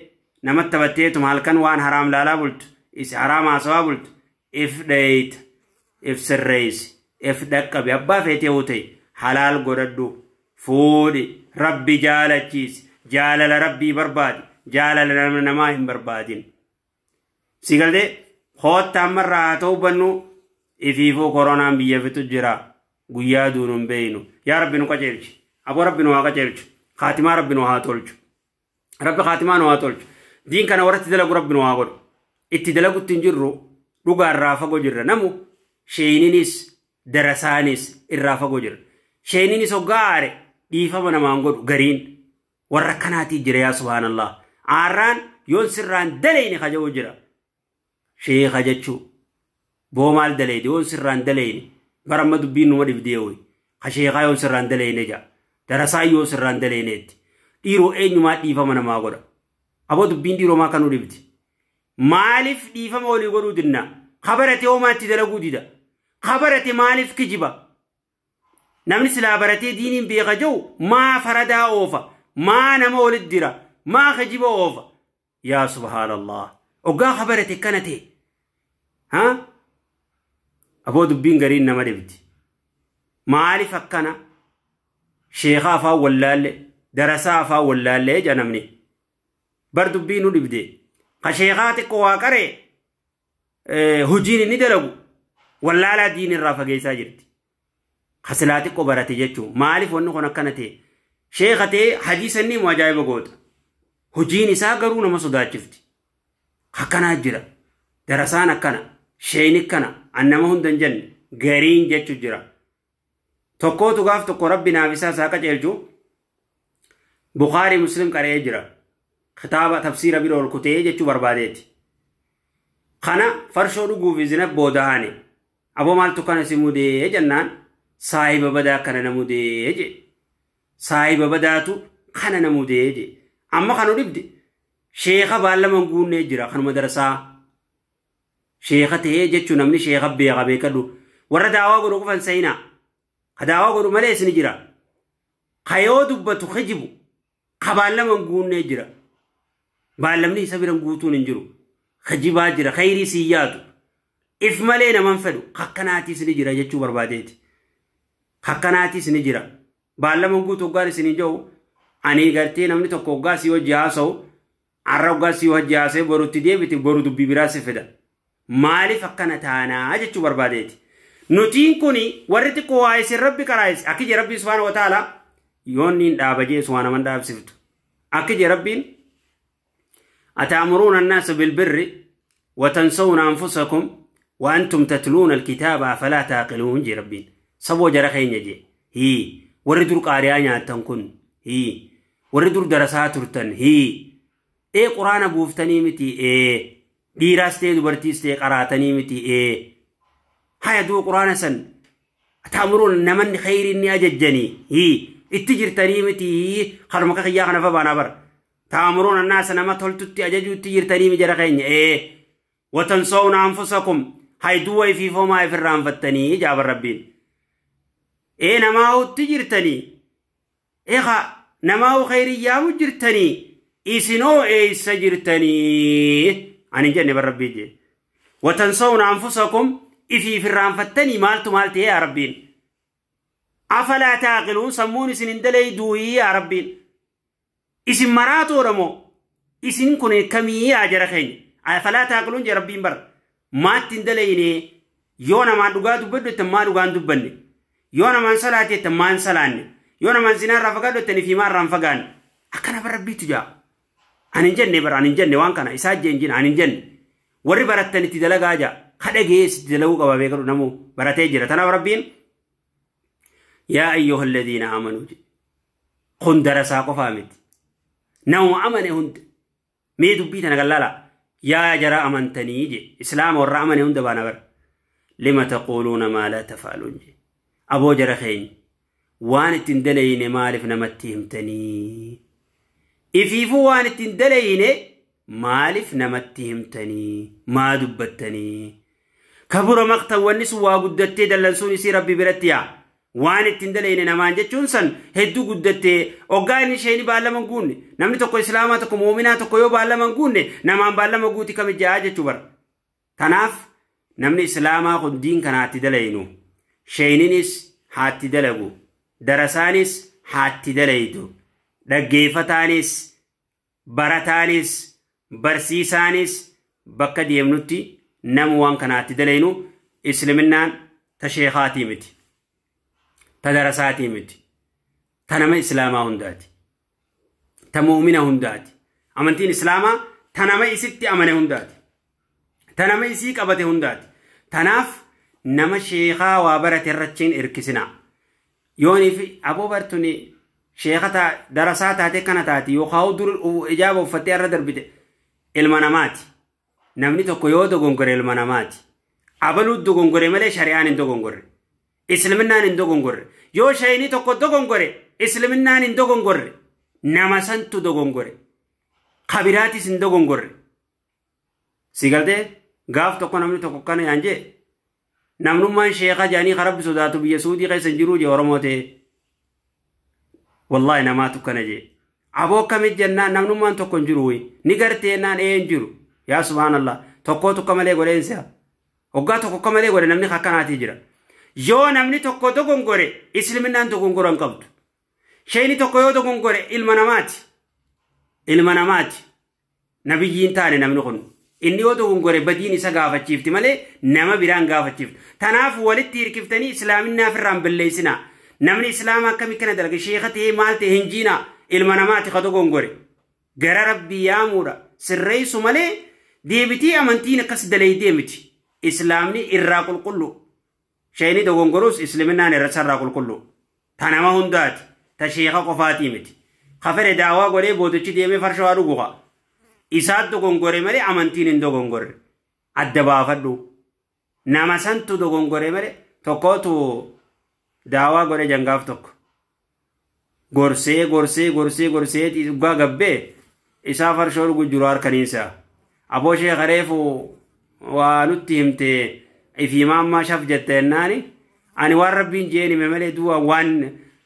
namatti taphatteetuma halkan waan haraam laalaa bultu is haraam haasawaa bultu if dheeyta if sirreessi if dhaqqabe abbaa feetee yoo ta'e halaal godhadhu fuudhi rabbi jaalachiisi jaalala rabbii barbaadi jaalala nama namaa hin barbaadin. Si galtee hoota ammarraa haa ta'u bannu ifiifuu koronaan biyya fitu jira guyyaa duunu hin beeynu. Yaa rabbi nu qajeelchi aboo rabbi nu haa qajeelchu kaatimaa rabbi nu haa tolchu rabbi kaatimaa nu haa tolchu diin kana warratti dalagu rabbi nu haa godhu itti dalagutti hin jirru dhugaa irraa fagoo jirra namu sheeninis darasaanis irraa fagoo jirra. Sheeninis hoggaa aare dhiifama namaan godhu gariin warra kanaatii jira yaa subhaanallah. Aarraan yoon sirraan daleyne kaja'uu jira. Sheeka jechuu boo maal daleyde yoon sirraan daleyne bara amma dubbiin numa dhibdee hoyi ka sheekaa yoon sirraan daleyne ja'a darasaa yoon sirraan daleyneetti dhiiroo eenyumaa dhiifama namaa godha. Aboo dubbiin dhiiroo maa kanuu dhibdi. Maaliif dhiifama walii godhuu dinna? Kabarate homaatti dalaguu dida. Kabarate maaliif kijiba? Namni silaa baratee diiniin beeka jiru maa faradaa oofa maa nama walitti dira maa kijiba oofa. Yaa subhaanallah. Oggaa kabarate kana ta'e. Haa? Aboo dubbiin gariin nama dhibdi. Maaliif akkana? Sheekaa afaan wallaalle darasaa afaan wallaalle jedha namni. Bar dubbiin nu dhibde. Ka sheekaa xiqqoo waa qaree hojiin inni dalagu wallaalaa diin irraa fageessaa jirti. Ka silaa xiqqoo barate jechuun maaliif wanni kun akkana ta'e? Sheeka ta'e hadiisa inni immoo ajaa'iba goota. Hojiin isaa garuu nama sodaachifti. Akkanaa jira. Darasaan akkana. Sheeni akkana. An nama hunda hin jenne gariin jechu jira. Tokkootu gaaf tokko rabbi naaf isaa isaa qajeelchu Bukaarii Muslim qaree jira. Kitaaba tafsiira bira ol kutee jechuu barbaadeeti. Kana farshoo dhuguuf zina booda haane. Aboo maaltu kana si mudee jennaan Saahiba badaa kana namudee je. Saahiba badaatu kana namudee je. Amma kanu dhibde sheekha baallama guunnee jira kanuma darasaa. Sheekha ta'ee jechuun namni sheekha beeka beekadhu. Warra daawaa godhu qofan seenaa. Ka daawaa godhu malee isin jira. Ka yoo dubbatu kijibu ka baallama guunnee jira. Baallamni isa biran guutuun hin jiru. Kijibaa jira khayrii sii yaadu. If malee naman fedhu kakkanaatiis ni jira jechuu barbaadeeti. Kakkanaatiis ni jira. Baallama guutuu hoggaan isin hin jiru. Ani gartee namni tokko hoggaa si hojii haasa'u har'a hoggaa si hojii haasa'e borutti deebite boru dubbii biraa si fida. Maaliif akkana taanaa jechuu barbaadeeti. Nutiin kuni warri xiqqoo waa isin rabbi karaa akki jee rabbi subhaana wa ta'ala yoonni hin dhaaba jee waan naman dhaabsiftu. Akki jee rabbiin ataamuruuna annaasa bilbirri watansawna anfusakum wa antum tatluuna alkitaaba afalaa taaqiluun jee rabbiin. Saboo jara keenya jee. Hii warri dur qaariyaa nyaattan kun hii warri dur darasaa turtan hii ee quraana buuftanii miti ee dhiiraas ta'e dubartiis ta'e qaraatanii miti ee haya duu quraana san ataamuruun namanni khayriin ni ajajjanii hii itti jirtanii miti kanuma akka kiyyaa kana fa baanaa bara taamuruun annaasa nama toltutti ajajuutti jirtanii mi jara keenya ee watansawna anfusakum hay duwwa ifiifoomaa ifirraanfattanii jaaban rabbiin ee namaawutti jirtanii eeqa namaawu khayriyyaamu jirtanii isinoo eeysa jirtanii ani hin jenne bar rabbii jee watansawna anfusakum ifiifirraanfattanii maaltu maal ta'e yaa rabbiin afalaa taaqiluun sammuun isin hin dalayduuyii yaa rabbiin isin maraatoodha moo isin kun kamii yaa jara keenya afalaa taaqiluun jee rabbiin bar maatti hin dalayne yoo namaan dhugaa dubbadhu jettan maa dhugaan dubbanne yoo namaan salaate jettan maan salaanne yoo namaan zinaa irraa fagaadhu jettan ifii maa irraa hin fagaanne akkana bar rabbiitu jaa ani hin jenne bar ani hin jenne waan kana isaa jee hin jenne ani hin jenne warri barattan itti dalagaa jaa kadha geessi itti dalaguu qaba beekadhu namuu baratee jira tanaaf rabbiin yaa ayyuha alladhiina aamanuu jedhe kun darasaa qofaa miti nama amane hunda mee dubbii tana gallaala yaa jara amantanii je islaama warra amane hunda baana bara lima taquuluuna maa laa tafaaluun je aboo jara keenya waan ittiin dalayne maaliif namatti himtanii ifiifuu waan ittiin dalayne maaliif namatti himtanii maa dubbattanii kabura maqtan wanni sun waa guddattee dallansuun isii rabbi biratti yaa waan ittiin dalayne namaan jechuun san hedduu guddattee hoggaa inni isheen baallama hin guunne namni tokko islaamaa tokko muuminaa tokko yoo baallama hin guunne namaan baallama guuti kam ijaa jechuu bara. Tanaaf namni islaamaa kun diin kanaatti dalaynu sheeninis haatti dalagu darasaanis haatti dalaydu dhaggeeffataanis barataanis barsiisaanis bakka deemnutti namu waan kanaatti dalaynu isliminnaan ta sheekaatii miti. Ta darasaatii miti. Ta nama islaamaa hundaati. Ta mu'mina hundaati. Amantiin islaamaa ta nama isitti amane hundaati. Ta nama isii qabate hundaati. Tanaaf nama sheekaa waa barate irrachiin hirkisinaa. Yooniif aboo bartuni sheeka darasaa taate kana taate yookaan dur ijaaba uffattee irra darbite ilma namaati. Namni tokko yoo dogongore ilma namaati. Abaluu dogongore malee shari'aan hin dogongorre. Isliminnaan hin dogongorre. Yoo shayinii tokko dogongore isliminnaan hin dogongorre. Nama santu dogongore. Kabiraatis hin dogongorre. Si galtee gaaf tokko namni tokko kana yaan jee namnummaan sheeka jaanii karabbi sodaatu biyya Suudii keessa hin jiruu jee Oromoo ta'e. Wallaahi namaatu kana jee. Aboo akkamit jennaan namnummaan tokko hin jiru ni gartee jennaan ee hin jiru. Yaa subhaanallah tokkoo tokko malee godheensa. Hoggaa tokko akka malee godhe namni akkanaatii jira. Yoo namni tokko dogongore isliminnaan dogongora hin qabdu. Sheeyni tokko yoo dogongore ilma namaati. Ilma namaati. Nabiyyiin taane namni kun. Inni yoo dogongore badiin isa gaafachiifti malee nama biraan gaafachiifti. Tanaaf walitti hirkiftanii islaaminaa ofirraan balleessinaa. Namni islaama akkamii kana dalage sheeka ta'ee maal ta'e hin jiinaa ilma namaati ka dogongore. Gara rabbii yaamuudha. Sirreessu malee deebitii amantiin akkas dalaydee miti. Islaamni irraa qulqullu. Sheeyni dogongorus islaminaan irra sarraa qulqullu. Ta nama hundaati. Ta sheeka qofaatii miti. Ka fedhe daawaa godhee bootichi deemee farshoo haa dhugu haa. Isaat dogongore malee amantiin hin dogongorre. Adda baafadhu. Nama santu dogongore malee tokkootu Daawaa godhe jangaaf tokko. Gorsee gorsee gorsee gorsee dhugaa gabbee isaa farshoo dhugu jiru harkaniinsa. Aboo sheekha reefu waa nutti himte ifiimaa ammaa shaf jette jennaani ani waan rabbiin jeen hime malee du'a waan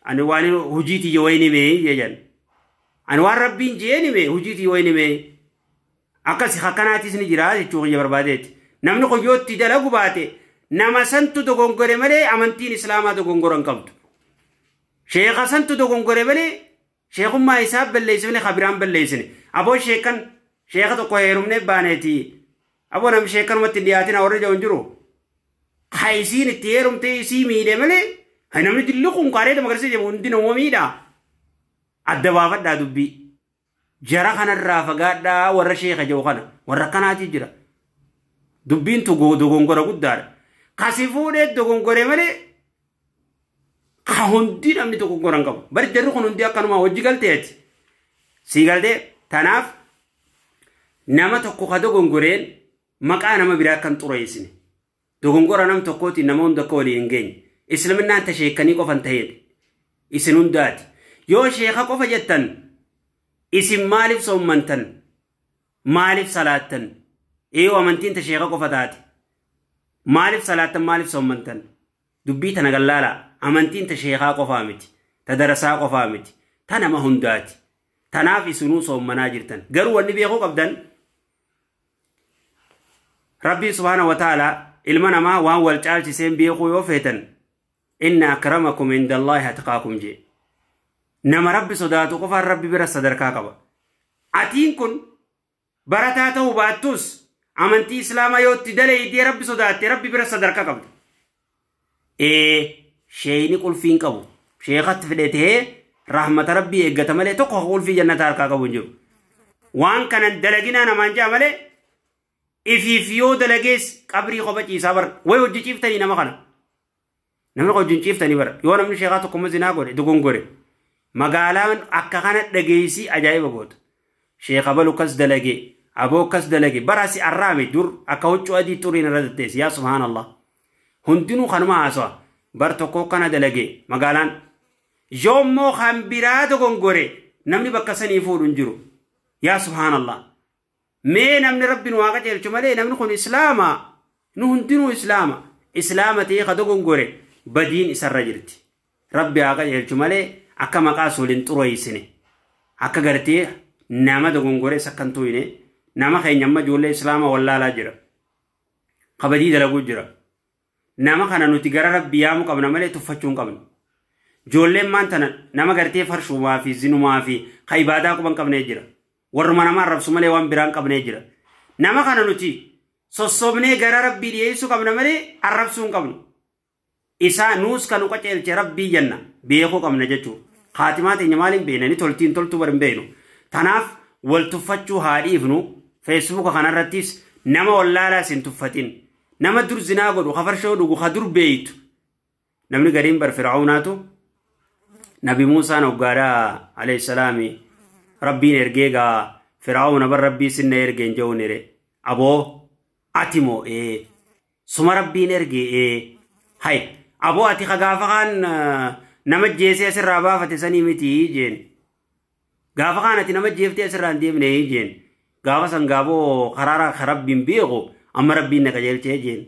ani waan hojiitii yoo hin hime jedhan. Ani waan rabbiin jeen hime hojiitii yoo hin hime akkas akkanaatis ni jira jechuu kiyya barbaadeeti. Namni qoyyootti dalagu baate nama santu dogongore malee amantiin islaamaa dogongora hin qabdu. Sheekha santu dogongore malee sheekummaa isaa balleessine kabiraan balleessine. Aboo sheekan sheekha tokko heerumnee baaneeti. Aboo namni sheekanumatti hin dhiyaatin warri jiru hin jiru. Haa isiin itti heerumtee isii miidhe malee namni dilli kun qaaree magarsiisa jedhu hundi nama miidha. Adda baafadhaa dubbii. Jara kanarraa fagaadhaa warra sheekha jiru kana warra akkanaati jira. Dubbiin dogongora guddaadha. Kasi fuudhee dogongore malee ka hundi namni dogongora hin qabu. Bari jarri kun hundi akkanuma hojii galteeti. Sii galtee tanaaf nama tokko ka dogongoreen maqaa nama biraa kan xureessine. Dogongora nam tokkootiin nama hunda akka waliin hin geenye. Islaminaan ta sheekanii qofan ta'eedha. Isin hundaati. Yoo sheeka qofa jettan isin maaliif soommantan? Maaliif salaattan? Eeyoo amantiin ta sheeka qofa taate. Maaliif salaattan maaliif soommantan? Dubbii tana gallaalaa. Amantiin ta sheekaa qofaa miti. Ta darasaa qofaa miti. Ta nama hundaati. Tanaaf isinuu soommanaa jirtan. Garuu wanni beekuu qabdan Rabbii subhaana wa ta'ala ilma namaa waan wal caalchiseen beekuu yoo feetan inna akramakum indallaahi atqaakum jee. Nama rabbi sodaatu qofaan rabbi bira sadarkaa qaba. Atiin kun barataa ta'uu baattus amantii islaamaa yoo itti dalaydee rabbi sodaatte rabbi bira sadarkaa qabda. Sheeyni qulfiin qabu. Sheekatti fidhatee rahmata rabbii eeggata malee tokko qulfii jannata harkaa qabu hin jiru. Waan kanan dalaginaa namaan jaa malee ifiif yoo dalagees qabrii qofa ciisaa bara. Way hojii ciiftanii nama kana. Namni hojii ciiftanii bara. Yoo namni sheekaa tokko zinaa godhe dogongore. Magaalaan akka kana dhageessii ajaa'iba goota. Sheeka balu kas dalage aboo kas dalage bara si arraame dur akka huccuu adii xuriin irra tetteessi yaa subhaanallah. Hundinuu kanuma haasawa. Bar tokko kana dalage magaalaan. Yoommoo kan biraa dogongore namni bakka sanii fuudhu hin jiru. Yaa subhaanallah. Mee namni rabbiin waaqa ceelchu malee namni kun islaama. Nu hundinuu islaama. Islaama ta'ee ka dogongore badiin isarra jirti. Rabbi waaqa ceelchu malee akka maqaa waliin xureessine. Akka gartee nama dogongore sakkan tuyne nama keenya amma ijoollee islaama wallaalaa jira. Kabajii dalaguu jira. Nama kana nuti gara rabbi yaamuu qabna malee tuffachuu hin qabnu. Ijoolleen maan tana nama gartee farshumaa fi zinumaa fi ka ibaadaa quban qabnee jira. Warruma nama arrabsu malee waan biraan qabnee jira. Nama kana nuti sossobnee gara rabbii dhiyeessuu qabna malee arrabsuu hin qabnu. Isaa nuus kan qaceelche rabbii jenna beekuu qabna jechuudha. Kaatimaa teenya maaliin beekna ni toltiin toltuu bar hin beeknu. Tanaaf wal tuffachuu haa dhiifnu. Feesbuuka kanarrattis nama wallaalaas hin tuffatin. Nama dur zinaa godhu ka farshoo dhugu ka dur beeytu. Namni gariin bar Fir'aawunaatu Nabi Muusaan hoggaadhaa alayhi salaami rabbiin ergee gaa Fir'aawuna bar rabbii sinna ergeen jehuun ere. Aboo ati moo suma rabbiin ergee hay aboo ati ka gaafa kaan nama jeesee asirraa baafate sanii miti jeen. Gaafa kaan ati nama jeeftee asirraa hin deemne jeen. Gaafa san gaaboo karaara ka rabbiin beeku amma rabbiin na qajeelchee jeen.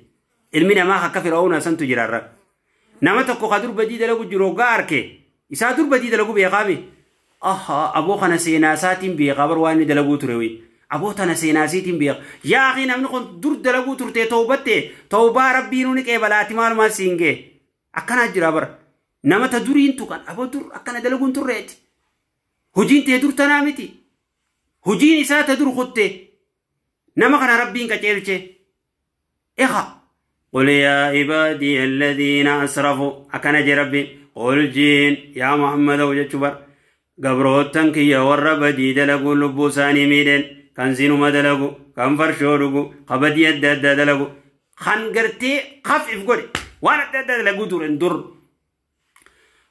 Ilmi namaa akka Fir'aawuna santu jiraarra. Nama tokko ka dur badii dalagu jiru hoggaa arke isaa dur badii dalagu beekaami. Aha aboo kana seenaa isaatiin beekaa bar waan inni dalaguu ture wi. Aboo tana seenaa isiitiin beeka. Yaa akhi namni kun dur dalaguu turte tawbatte tawbaa rabbiin ni qeebalaati maalumaan siin gee. Akkanaa jira bara. Nama ta duriin tuqan aboo dur akkana dalaguun turreeti. Hojiin tee dur tanaa miti. Hojiin isaa ta dur kutte. Nama kana rabbiin qaceelche. Eha. قل يا عبادي الذين أسرفوا أكن ربي قل جين يا محمد وجتشبر قبروتن كي ورب دي دلقو لبوساني ميدن كان زينو ما دلقو كان فرشورقو قبدي يد دلقو خنقرتي خفف قولي وانا دلقو دور اندر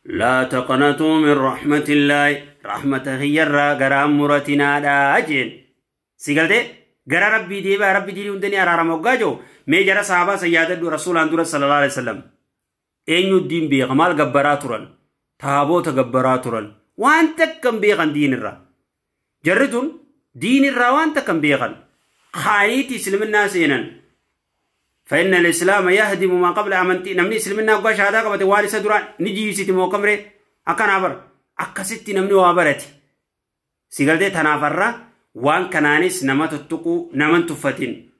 لا تقنطوا من رحمة الله رحمة هي قرام مرتنا لا أجين سيقلتي قرا ربي ديبا ربي ديني وندني أرارم وقاجو مي جرى صحابة سيادة رسول الله صلى الله عليه وسلم Eenyu diin beeka maal gabbaraa turan taaboota gabbaraa turan waan takkan beekan diinirraa jarri tun diinirraa waan takkan beekan kaaniiti isliminnaa seenan فإن الإسلام يهدم ما قبل أمنتي نمني إسلمنا قاش هذا قبل وارث درا نجي سيتي موكمري أكن عبر أكستي نمني وابرتي سيقلتي تنافرة وان كنانيس نما تتقو نما تفتين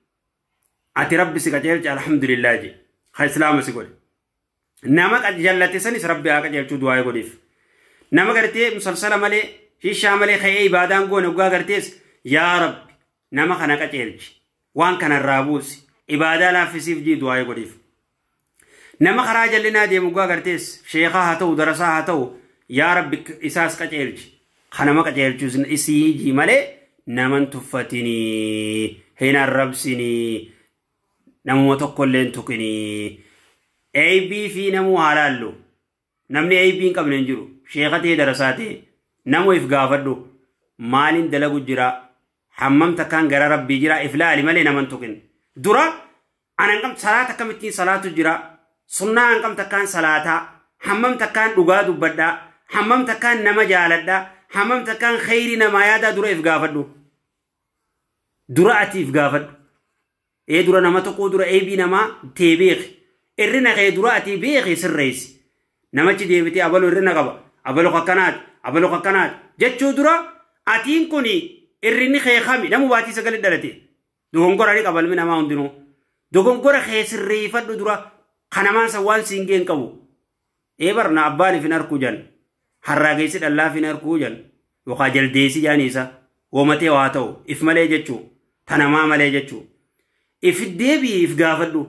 أتي ربي سيقلتي الحمد لله جي خي إسلام سيقول نما قد جلتي سنس ربي أكا جلتو دعاء قديف نما قرتي مسلسل مالي شيشا مالي خي إبادان قو نقا قرتيس يا رب نما خنقا جلتي وان كان الرابوس إبادة لا في سيف جي دعاء قديف نما خراج لنا دي مقا قرتيس شيخا هاتو درسا هاتو يا رب إساس قجلج خنما قجلج إسي جي مالي نمن تفتني هنا الربسني نمو تقولين تقني أي بي في نمو حلالو نمني أي بي قبل نجرو شيختي درساتي نمو إفقافدو مالين دلقو جرا حمم تكان غرا ربي جرا إفلالي مالي نمن تقن درا أنا أنكم صلاة كم تين صلاة جرا سنة أنكم تكان صلاة حمم تكان دعاء دبدا حمم تكان نما جالدا حمم تكان خير نما يادا درا إفقافدو درا أتي إفقافد إيه درا نما تقو درا إيه بي نما تبيخ إرنا غير درا أتي بيخ سريس نما تدي أبلو إرنا قبا أبلو قنات أبلو قنات جتشو درا أتين كوني إرني خير خامي نمو باتي سقل دلتي دوغنغورا لك أبل من أما هندنو دوغنغورا خيس الريفة درا خنمان سوال سينجين كبو إبرنا أباني في نار كوجن حراجيس الله في نار كوجن وقاجل ديسي جانيسا ومتي واتو إف مالي جتشو تنما مالي جتشو إف الديبي إف غافدو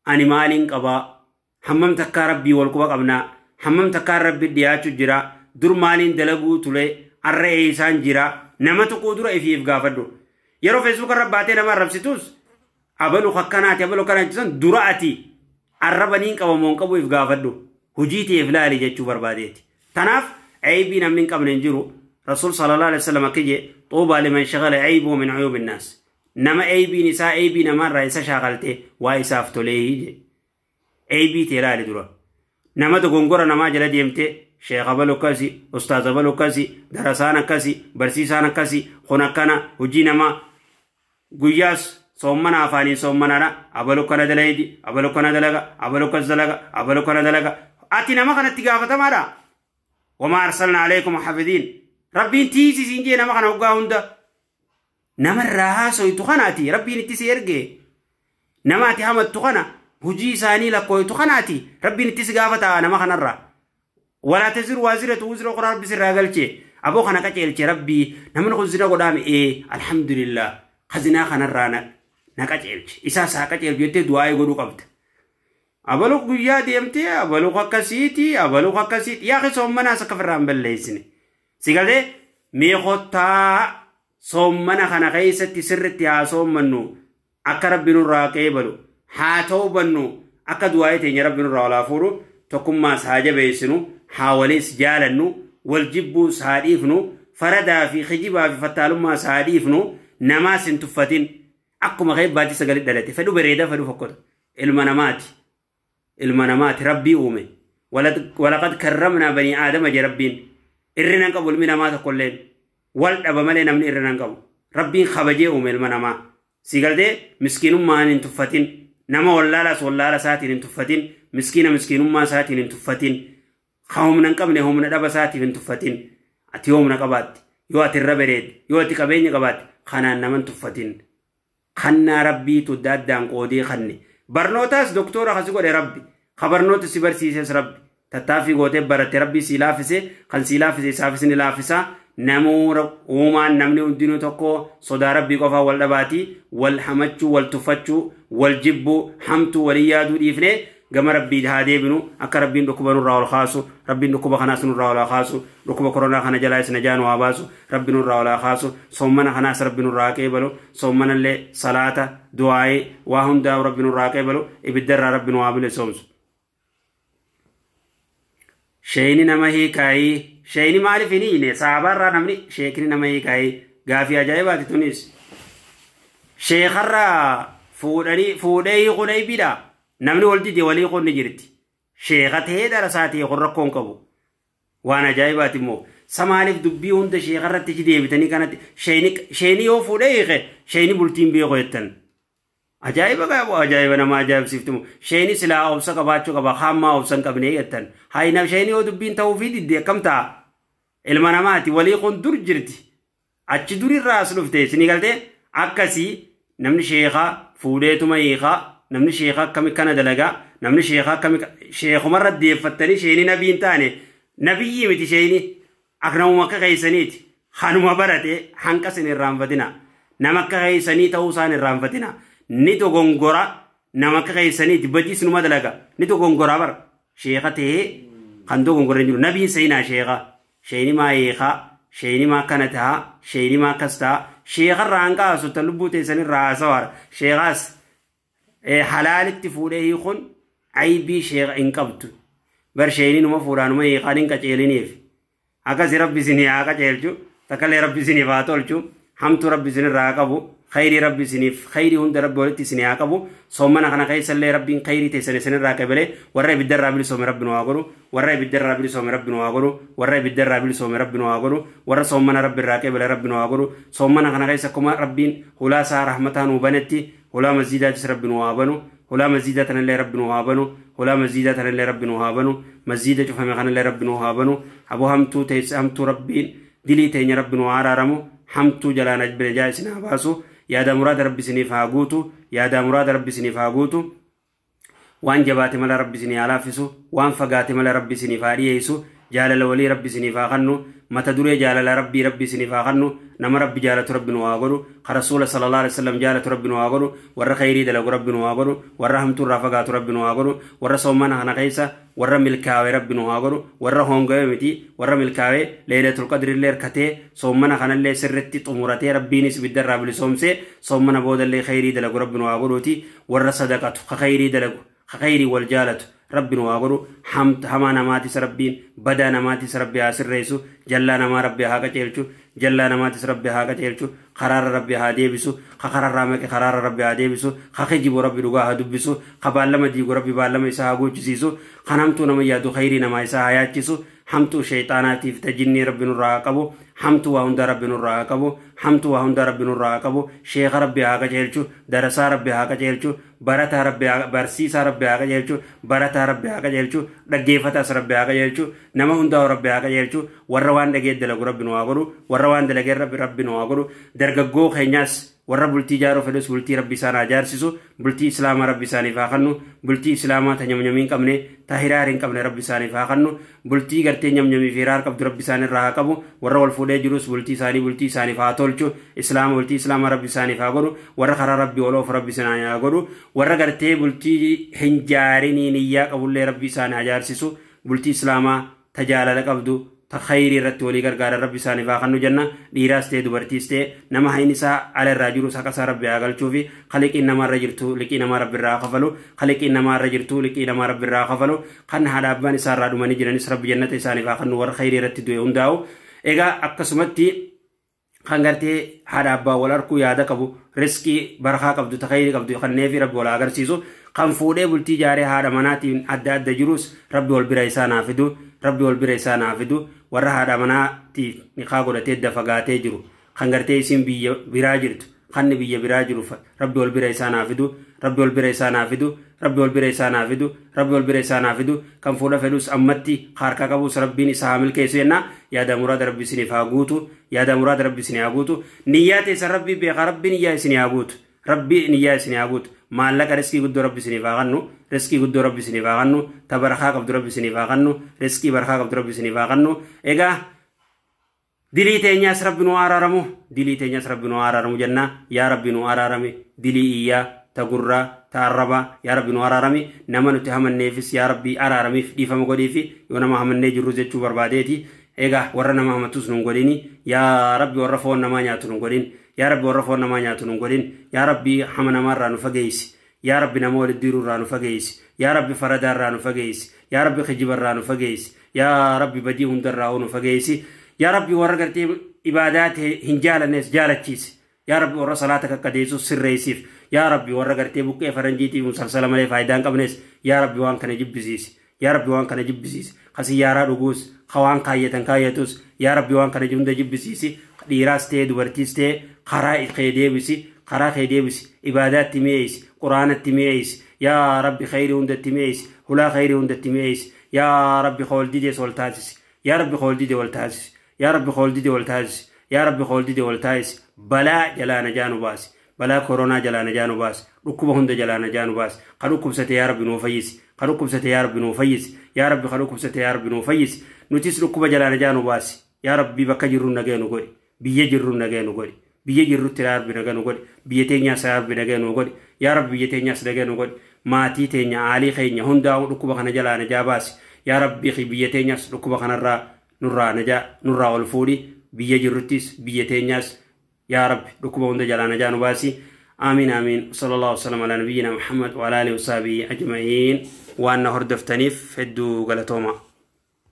أني مالين قبا حمم تكا ربي والقوة قبنا حمم تكا ربي دياتشو جرا در مالين دلقو تولي الرئيسان جرا نمتقو درا إف إف غافدو yeroo feesbuuk irra baatee nama arrabsituus abaluu akkanaati abaluu akkana jechuun dura ati arrabaniin qabamoon qabu if gaafadhu hojii ta'eef laali jechuu barbaadeeti. Tanaaf aybii namni hin qabne hin jiru rasuul sallallahu alaihi wasallam akka jee xuubaa liman shagala aybuu min uyuubi nnaas nama aybiin isaa aybii namaarraa isa shaaqalte waa isaaf tolee je aybii ta'e laali dura nama dogongora namaa jala deemte sheekh abaluu akkasi ustaaz abaluu akkasi darasaan akkasi barsiisaan akkasi kun akkana hojii namaa guyyaas soommana afaaniin soommanaadha abaluu kana dalaydi abaluu kana dalaga abaluu kas dalaga abaluu kana dalaga ati nama kanatti gaafatamaadha wamaa arsalna alaykum xafidiin rabbiin tiisisiin jee nama kana hoggaa hunda namarraa haasoytu kanaati rabbiin itti si erge nama ati hamattu kana hujii isaanii lakkooytu kanaati rabbiin itti si gaafata nama kanarraa walaa taziru waaziratu wuzra ukhraa rabbi sirraa galche aboo kana qaceelche rabbii namni kun zina godhaame ee alhamdulillah خزنا خنا رانا نقتلش إسا ساقتل جت دعاء يقولوا قبض أبلغ يا ديمتي أبلغ كسيتي أبلغ كسيت يا أخي صومنا سكفر رام بالليسني سيقول ميخوتا صومنا خنا خيستي سرتي يا صومنو أقرب بنو راكبلو هاتو بنو أكدواي تيجي رب بنو رالا فورو تكون ما ساجة بيسنو حاولي سجالنو والجبو ساديفنو فردا في خجبا في فتالو ما ساديفنو نماس تفتين أكو غيب باتي سجل دلتي فدو بريدة فدو فكر المنامات المنامات ربي أمي ولقد كرمنا بني آدم جربين إرنا قبل من ما تقولين ولد أبا ملينا من إرنا قبل ربي خبجي أمي المنامات سيقال دي مسكين ما تفتين نما ولا لا ولا لا ساتين تفتين مسكين مسكين ما ساتين تفتين خومنا قبل هم ندب ساتين تفتين أتيومنا قبات يواتي الربريد يواتي قبين قبات خنان نمن تفتين خنا ربي تداد دان قودي خني برنوتاس دكتورة خسيقو ربي خبرنوت سيبر سيسس ربي تتافي قوتي برت ربي سيلافسي خن سيلافسي سافسني لافسا نمور وما نمني ودينو تكو صدا ربي قفا والدباتي والحمچو والتفتشو والجبو حمتو وليادو ديفني gama rabbii haa deebinu akka rabbiin dhukkuba nurraa ol kaasu rabbiin dhukkuba kanaas nurraa ol haa kaasu dhukkuba koronaa kana jalaa isna jaanu haa baasu rabbi nurraa ol haa kaasu soommana kanaas rabbi nurraa qeebalu soommanallee salaata du'aayee waa hundaa rabbi nurraa qeebalu ibiddarraa rabbi nu haa bilisoomsu. Sheeyni nama hiikaayii sheeyni maaliif hin hiine saabaarraa namni sheekni nama hiikaayii gaafii ajaa'ibaati tunis sheekarraa fuudhanii fuudhee hiikuun aybiidha. Namni wal dide walii qonni jirti. Sheekha ta'ee darasaa ta'ee kun rakkoon qabu. Waan ajaa'ibaati immoo samaaliif dubbii hunda sheeka irratti achi deebitanii kanatti sheeni yoo fuudhee hiike sheeni bultiin beeku jettan. Ajaa'iba qabu ajaa'iba nama ajaa'ibsiiftu immoo sheeni silaa obsa qabaachuu qaba hammaa obsa hin qabnee jettan. Haayina sheeni yoo dubbiin ta'uufii didde akkam ta'a? Ilma namaati walii kun dur jirti. Achi durirraa as dhufte isinii galtee akkasii namni sheekaa fuudheetuma hiikaa namni sheekaa akkami kana dalagaa namni sheekaa akkami sheekumarra deeffattanii sheeni nabii hin taane nabiyyii miti sheeni aknamuma akka keessaniiti hanuma barate hanqa sin irraanfatina nama akka keessanii ta'uu isaan irraanfatina ni dogongora nama akka keessaniiti badiis numa dalaga ni dogongora bara sheeka ta'ee kan dogongora hin jiru nabiin seenaa sheeka sheeni maa hiikaa sheeni maa kana ta'a sheeni maa akkas ta'a sheekarraa hanqa haasoftan lubbuu teessanirraa haasawaadha sheekaas halaalitti fuudhee hiikuun aybii sheeka hin qabdu bar sheeni numa fuudhaanuma hiikaan hin qaceeliniif akkasi rabbi isinii haa qaceelchu takkallee rabbi isiniif haa tolchu hamtuu rabbi isinirraa haa qabu khayrii rabbi isiniif khayrii hunda rabbi walitti isinii haa qabu soomana kana keessallee rabbiin khayrii teessan isinirraa qabalee warra ibiddarraa bilisoome rabbi nu haa godhu warra ibiddarraa bilisoome rabbi nu haa godhu warra ibiddarraa bilisoome rabbi nu haa godhu warra soomana rabbi irraa qabale rabbi nu haa godhu soomana kana keessa akkuma rabbiin hulaa isaa rahmataa nuu banetti hulaa masjiidaatis rabbi nu haa banu hulaa masjiidaa tanallee rabbi nu haa banu hulaa masjiidaa tanallee rabbi nu haa banu masjiida cufame kanallee rabbi nu haa banu aboo hamtuu teesse hamtuu rabbiin dilii teenya rabbi nu haa araaramu hamtuu jalaan ajbina isin haa baasu yaada muraada rabbi isiniif haa guutu yaada muraada rabbi isiniif haa guutu waan jabaate mala rabbi isinii haa laaffisu waan fagaate mala rabbi isiniif haa dhiyeessu jaalala walii rabbi isiniif haa kennu mata duree jaalala rabbii rabbi isiniif haa kennu nama rabbi jaalatu rabbi nu haa godhu ka rasuula sallallahu alaihi wasallam jaalatu rabbi nu haa godhu warra khayrii dalagu rabbi nu haa godhu warra hamtuu irraa fagaatu rabbi nu haa godhu warra soomana kana keessa warra milkaa'e rabbi nu haa godhu warra hongawe miti warra milkaa'e leelatul qadri illee hirkatee soomana kanallee sirritti xumuratee rabbiinis ibiddarraa bilisoomsee soomana boodallee khayrii dalagu rabbi nu haa godhuuti warra sadaqatu ka khayrii dalagu ka khayrii wal jaalatu rabbi nu haa godhu hamaa namaatis rabbiin badaa namaatis rabbi haa sirreessu jallaa namaa rabbi haa qaceelchu jallaa namaatis rabbi haa qaceelchu karaarra rabbi haa deebisu ka karaarraa maqe karaarra rabbi haa deebisu ka kijibu rabbi dhugaa haa dubbisu ka baallama diigu rabbi baallama isaa haa gochisiisu kan hamtuu nama yaadu khayrii namaa isaa haa yaachisu hamtuu shayxaanaatiif tajinnii rabbi nurraa haa qabu hamtuu waa hundaa rabbi nurraa haa qabu hamtuu waa hundaa rabbi nurraa haa qabu sheeka rabbi haa qaceelchu darasaa rabbi haa qaceelchu barataa rabbi barsiisaa rabbi haa qajeelchu barataa rabbi haa qajeelchu dhaggeeffataas rabbi haa qajeelchu nama hundaa rabbi haa qajeelchu warra waan dhagee dalagu rabbi nu haa godhu warra waan dalagee rabbi nu haa godhu dargaggoo keenyaas warra bultii ijaaruu fedhus bultii rabbi isaan haa jaarsisu bultii islaamaa rabbi isaaniif haa kennu bultii islaamaa ta nyamnyamii hin qabne ta hiraar hin qabne rabbi isaaniif haa kennu bultii gartee nyamnyamii fi hiraar qabdu rabbi isaan irraa haa qabu warra wal fuudhee jirus bultii isaanii bultii isaaniif haa tolchu islaama bultii islaamaa rabbi isaaniif haa godhu warra karaa rabbi ol oofu rabbi isaan haa godhu warra gartee bultii hin jaarinii niyyaa qabullee rabbi isaan haa jaarsisu bultii islaamaa ta jaalala qabdu ta khayrii irratti walii gargaaran rabbi isaaniif haa kennu jenna dhiiraas ta'e dubartiis ta'e nama hayni isaa ala irraa jiru haqa isaa rabbi haa galchuu fi kaliqiin namaa irra jirtu liqii namaa rabbi irraa haa kafalu kaliqiin namaa irra jirtu liqii namaa rabbi irraa haa kafalu kan haadha abbaan isaa irraa dhumanii jiranis rabbi jannata isaaniif haa kennu warra khayrii irratti du'e hundaa'u egaa akkasumatti kan gartee haadha abbaa wal arkuu yaada qabu riskii barakaa qabdu ta khayrii qabdu kanneefi rabbi wal agarsiisu kan fuudhee bultii ijaaree haadha manaatiin adda adda jirus rabbi wal bira isaa naa fidu rabbi wal bira isaa naa fidu warra haadha manaatiif niqaa godhatee dafagaatee jiru kan gartee isin biyya biraa jirtu kanni biyya biraa jiru rabbi wal bira isaa naa fidu rabbi wal bira isaa naa fidu rabbi wal bira isaa naa fidu rabbi wal bira isaa naa fidu kan fuudha fedhus ammatti harka qabus rabbiin isaa haa milkeessu jenna yaada muraada rabbi isiniif haa guutu yaada muraada rabbi isinii haa guutu niyyaa teessan rabbi beekaa rabbi niyyaa isinii haa guutu rabbi niyyaa isinii haa guutu maallaqa riskii guddoo rabbi isiniif haa kennu riskii guddoo rabbi isiniif haa kennu ta barakaa qabdu rabbi isiniif haa kennu riskii barakaa qabdu rabbi isiniif haa kennu egaa dilii teenyaas rabbi nu araaramu dilii teenyaas rabbi nu araaramu jenna yaa rabbi nu araarame dilii iyyaa ta gurraa ta arrabaa yaa rabbi nu araarame nama nuti hamanneefis yaa rabbi araaramiif dhiifama godhiifi yoo nama hamannee jirru jechuu barbaadeeti egaa warra nama hamatus nun godhini yaa rabbi warra foon namaa nyaatu nun godhin yaa rabbi warra foon namaa nyaatu nun godhin yaa rabbi hama namaarraa nu fageessi yaa rabbi nama walitti diiruurraa nu fageessi yaa rabbi faradaarraa nu fageessi yaa rabbi kijibarraa nu fageessi yaa rabbi badii hundarraa nu fageessi yaa rabbi warra gartee ibaadaa hin jaalannes jaalachiisi yaa rabbi warra salaata kakkadeessu sirreessiif yaa rabbi warra gartee buqqee faranjiitiif musalsala malee faayidaa hin qabnes yaa rabbi waan kana jibbisiisi Yaa Rabbi, waan kana jibbisiisi. Ka siyyaaraa dhuguus, ka waan kaayyatan kaayyatus, yaa Rabbi, waan kana hunda jibbisiisi. Dhiiraas ta'e dubartiis ta'e karaa kee deebisi, karaa kee deebisi. Ibaadaatti mi'eessi, quraanatti mi'eessi. Yaa Rabbi, khayrii hundatti mi'eessi, hulaa khayrii hundatti mi'eessi. Yaa Rabbi, ka wal didees wal taasisi. Yaa Rabbi, ka wal dide wal taasisi. Yaa Rabbi, ka wal dide wal taasisi. Yaa Rabbi, ka wal dide wal taasisi. Balaa jalaa najaa nu baasi. Balaa koronaa jalaa najaa nu baasi. Dhukkuba hunda jalaa najaa nu baasi. Ka dhukkubsate yaa Rabbi nuu fayyisi. Ka dhukkubsate yaa Rabbi nuu fayyisi. Yaa Rabbi, ka dhukkubsate yaa Rabbi nuu fayyisi. Nutis dhukkuba jalaa najaa nu baasi. Yaa Rabbi, bakka jirru nagee nu godhi. Biyya jirru nagee nu godhi. Biyya jirrutti yaa Rabbi nagaa nu godhi. Biyya teenyaas yaa Rabbi nagee nu godhi. Yaa Rabbi, biyya teenyaas nagee nu godhi. Maatii teenya, aalii keenya hundaa'u dhukkuba kana jalaa najaa baasi. Yaa Rabbi, biyya teenyaas dhukkuba kanarraa nurraa najaa nurraa ol fuudhi. Biyya jirruttis biyya teenyaas yaa Rabbi dhukkuba hunda jalaa najaa nu baasi. Aamiin, aamiin. Sallallahu wasallam ala nabiyyina Muhammad wa ala alihi wasahbihi ajma'iin. Waan na hordoftaniif hedduu galatooma.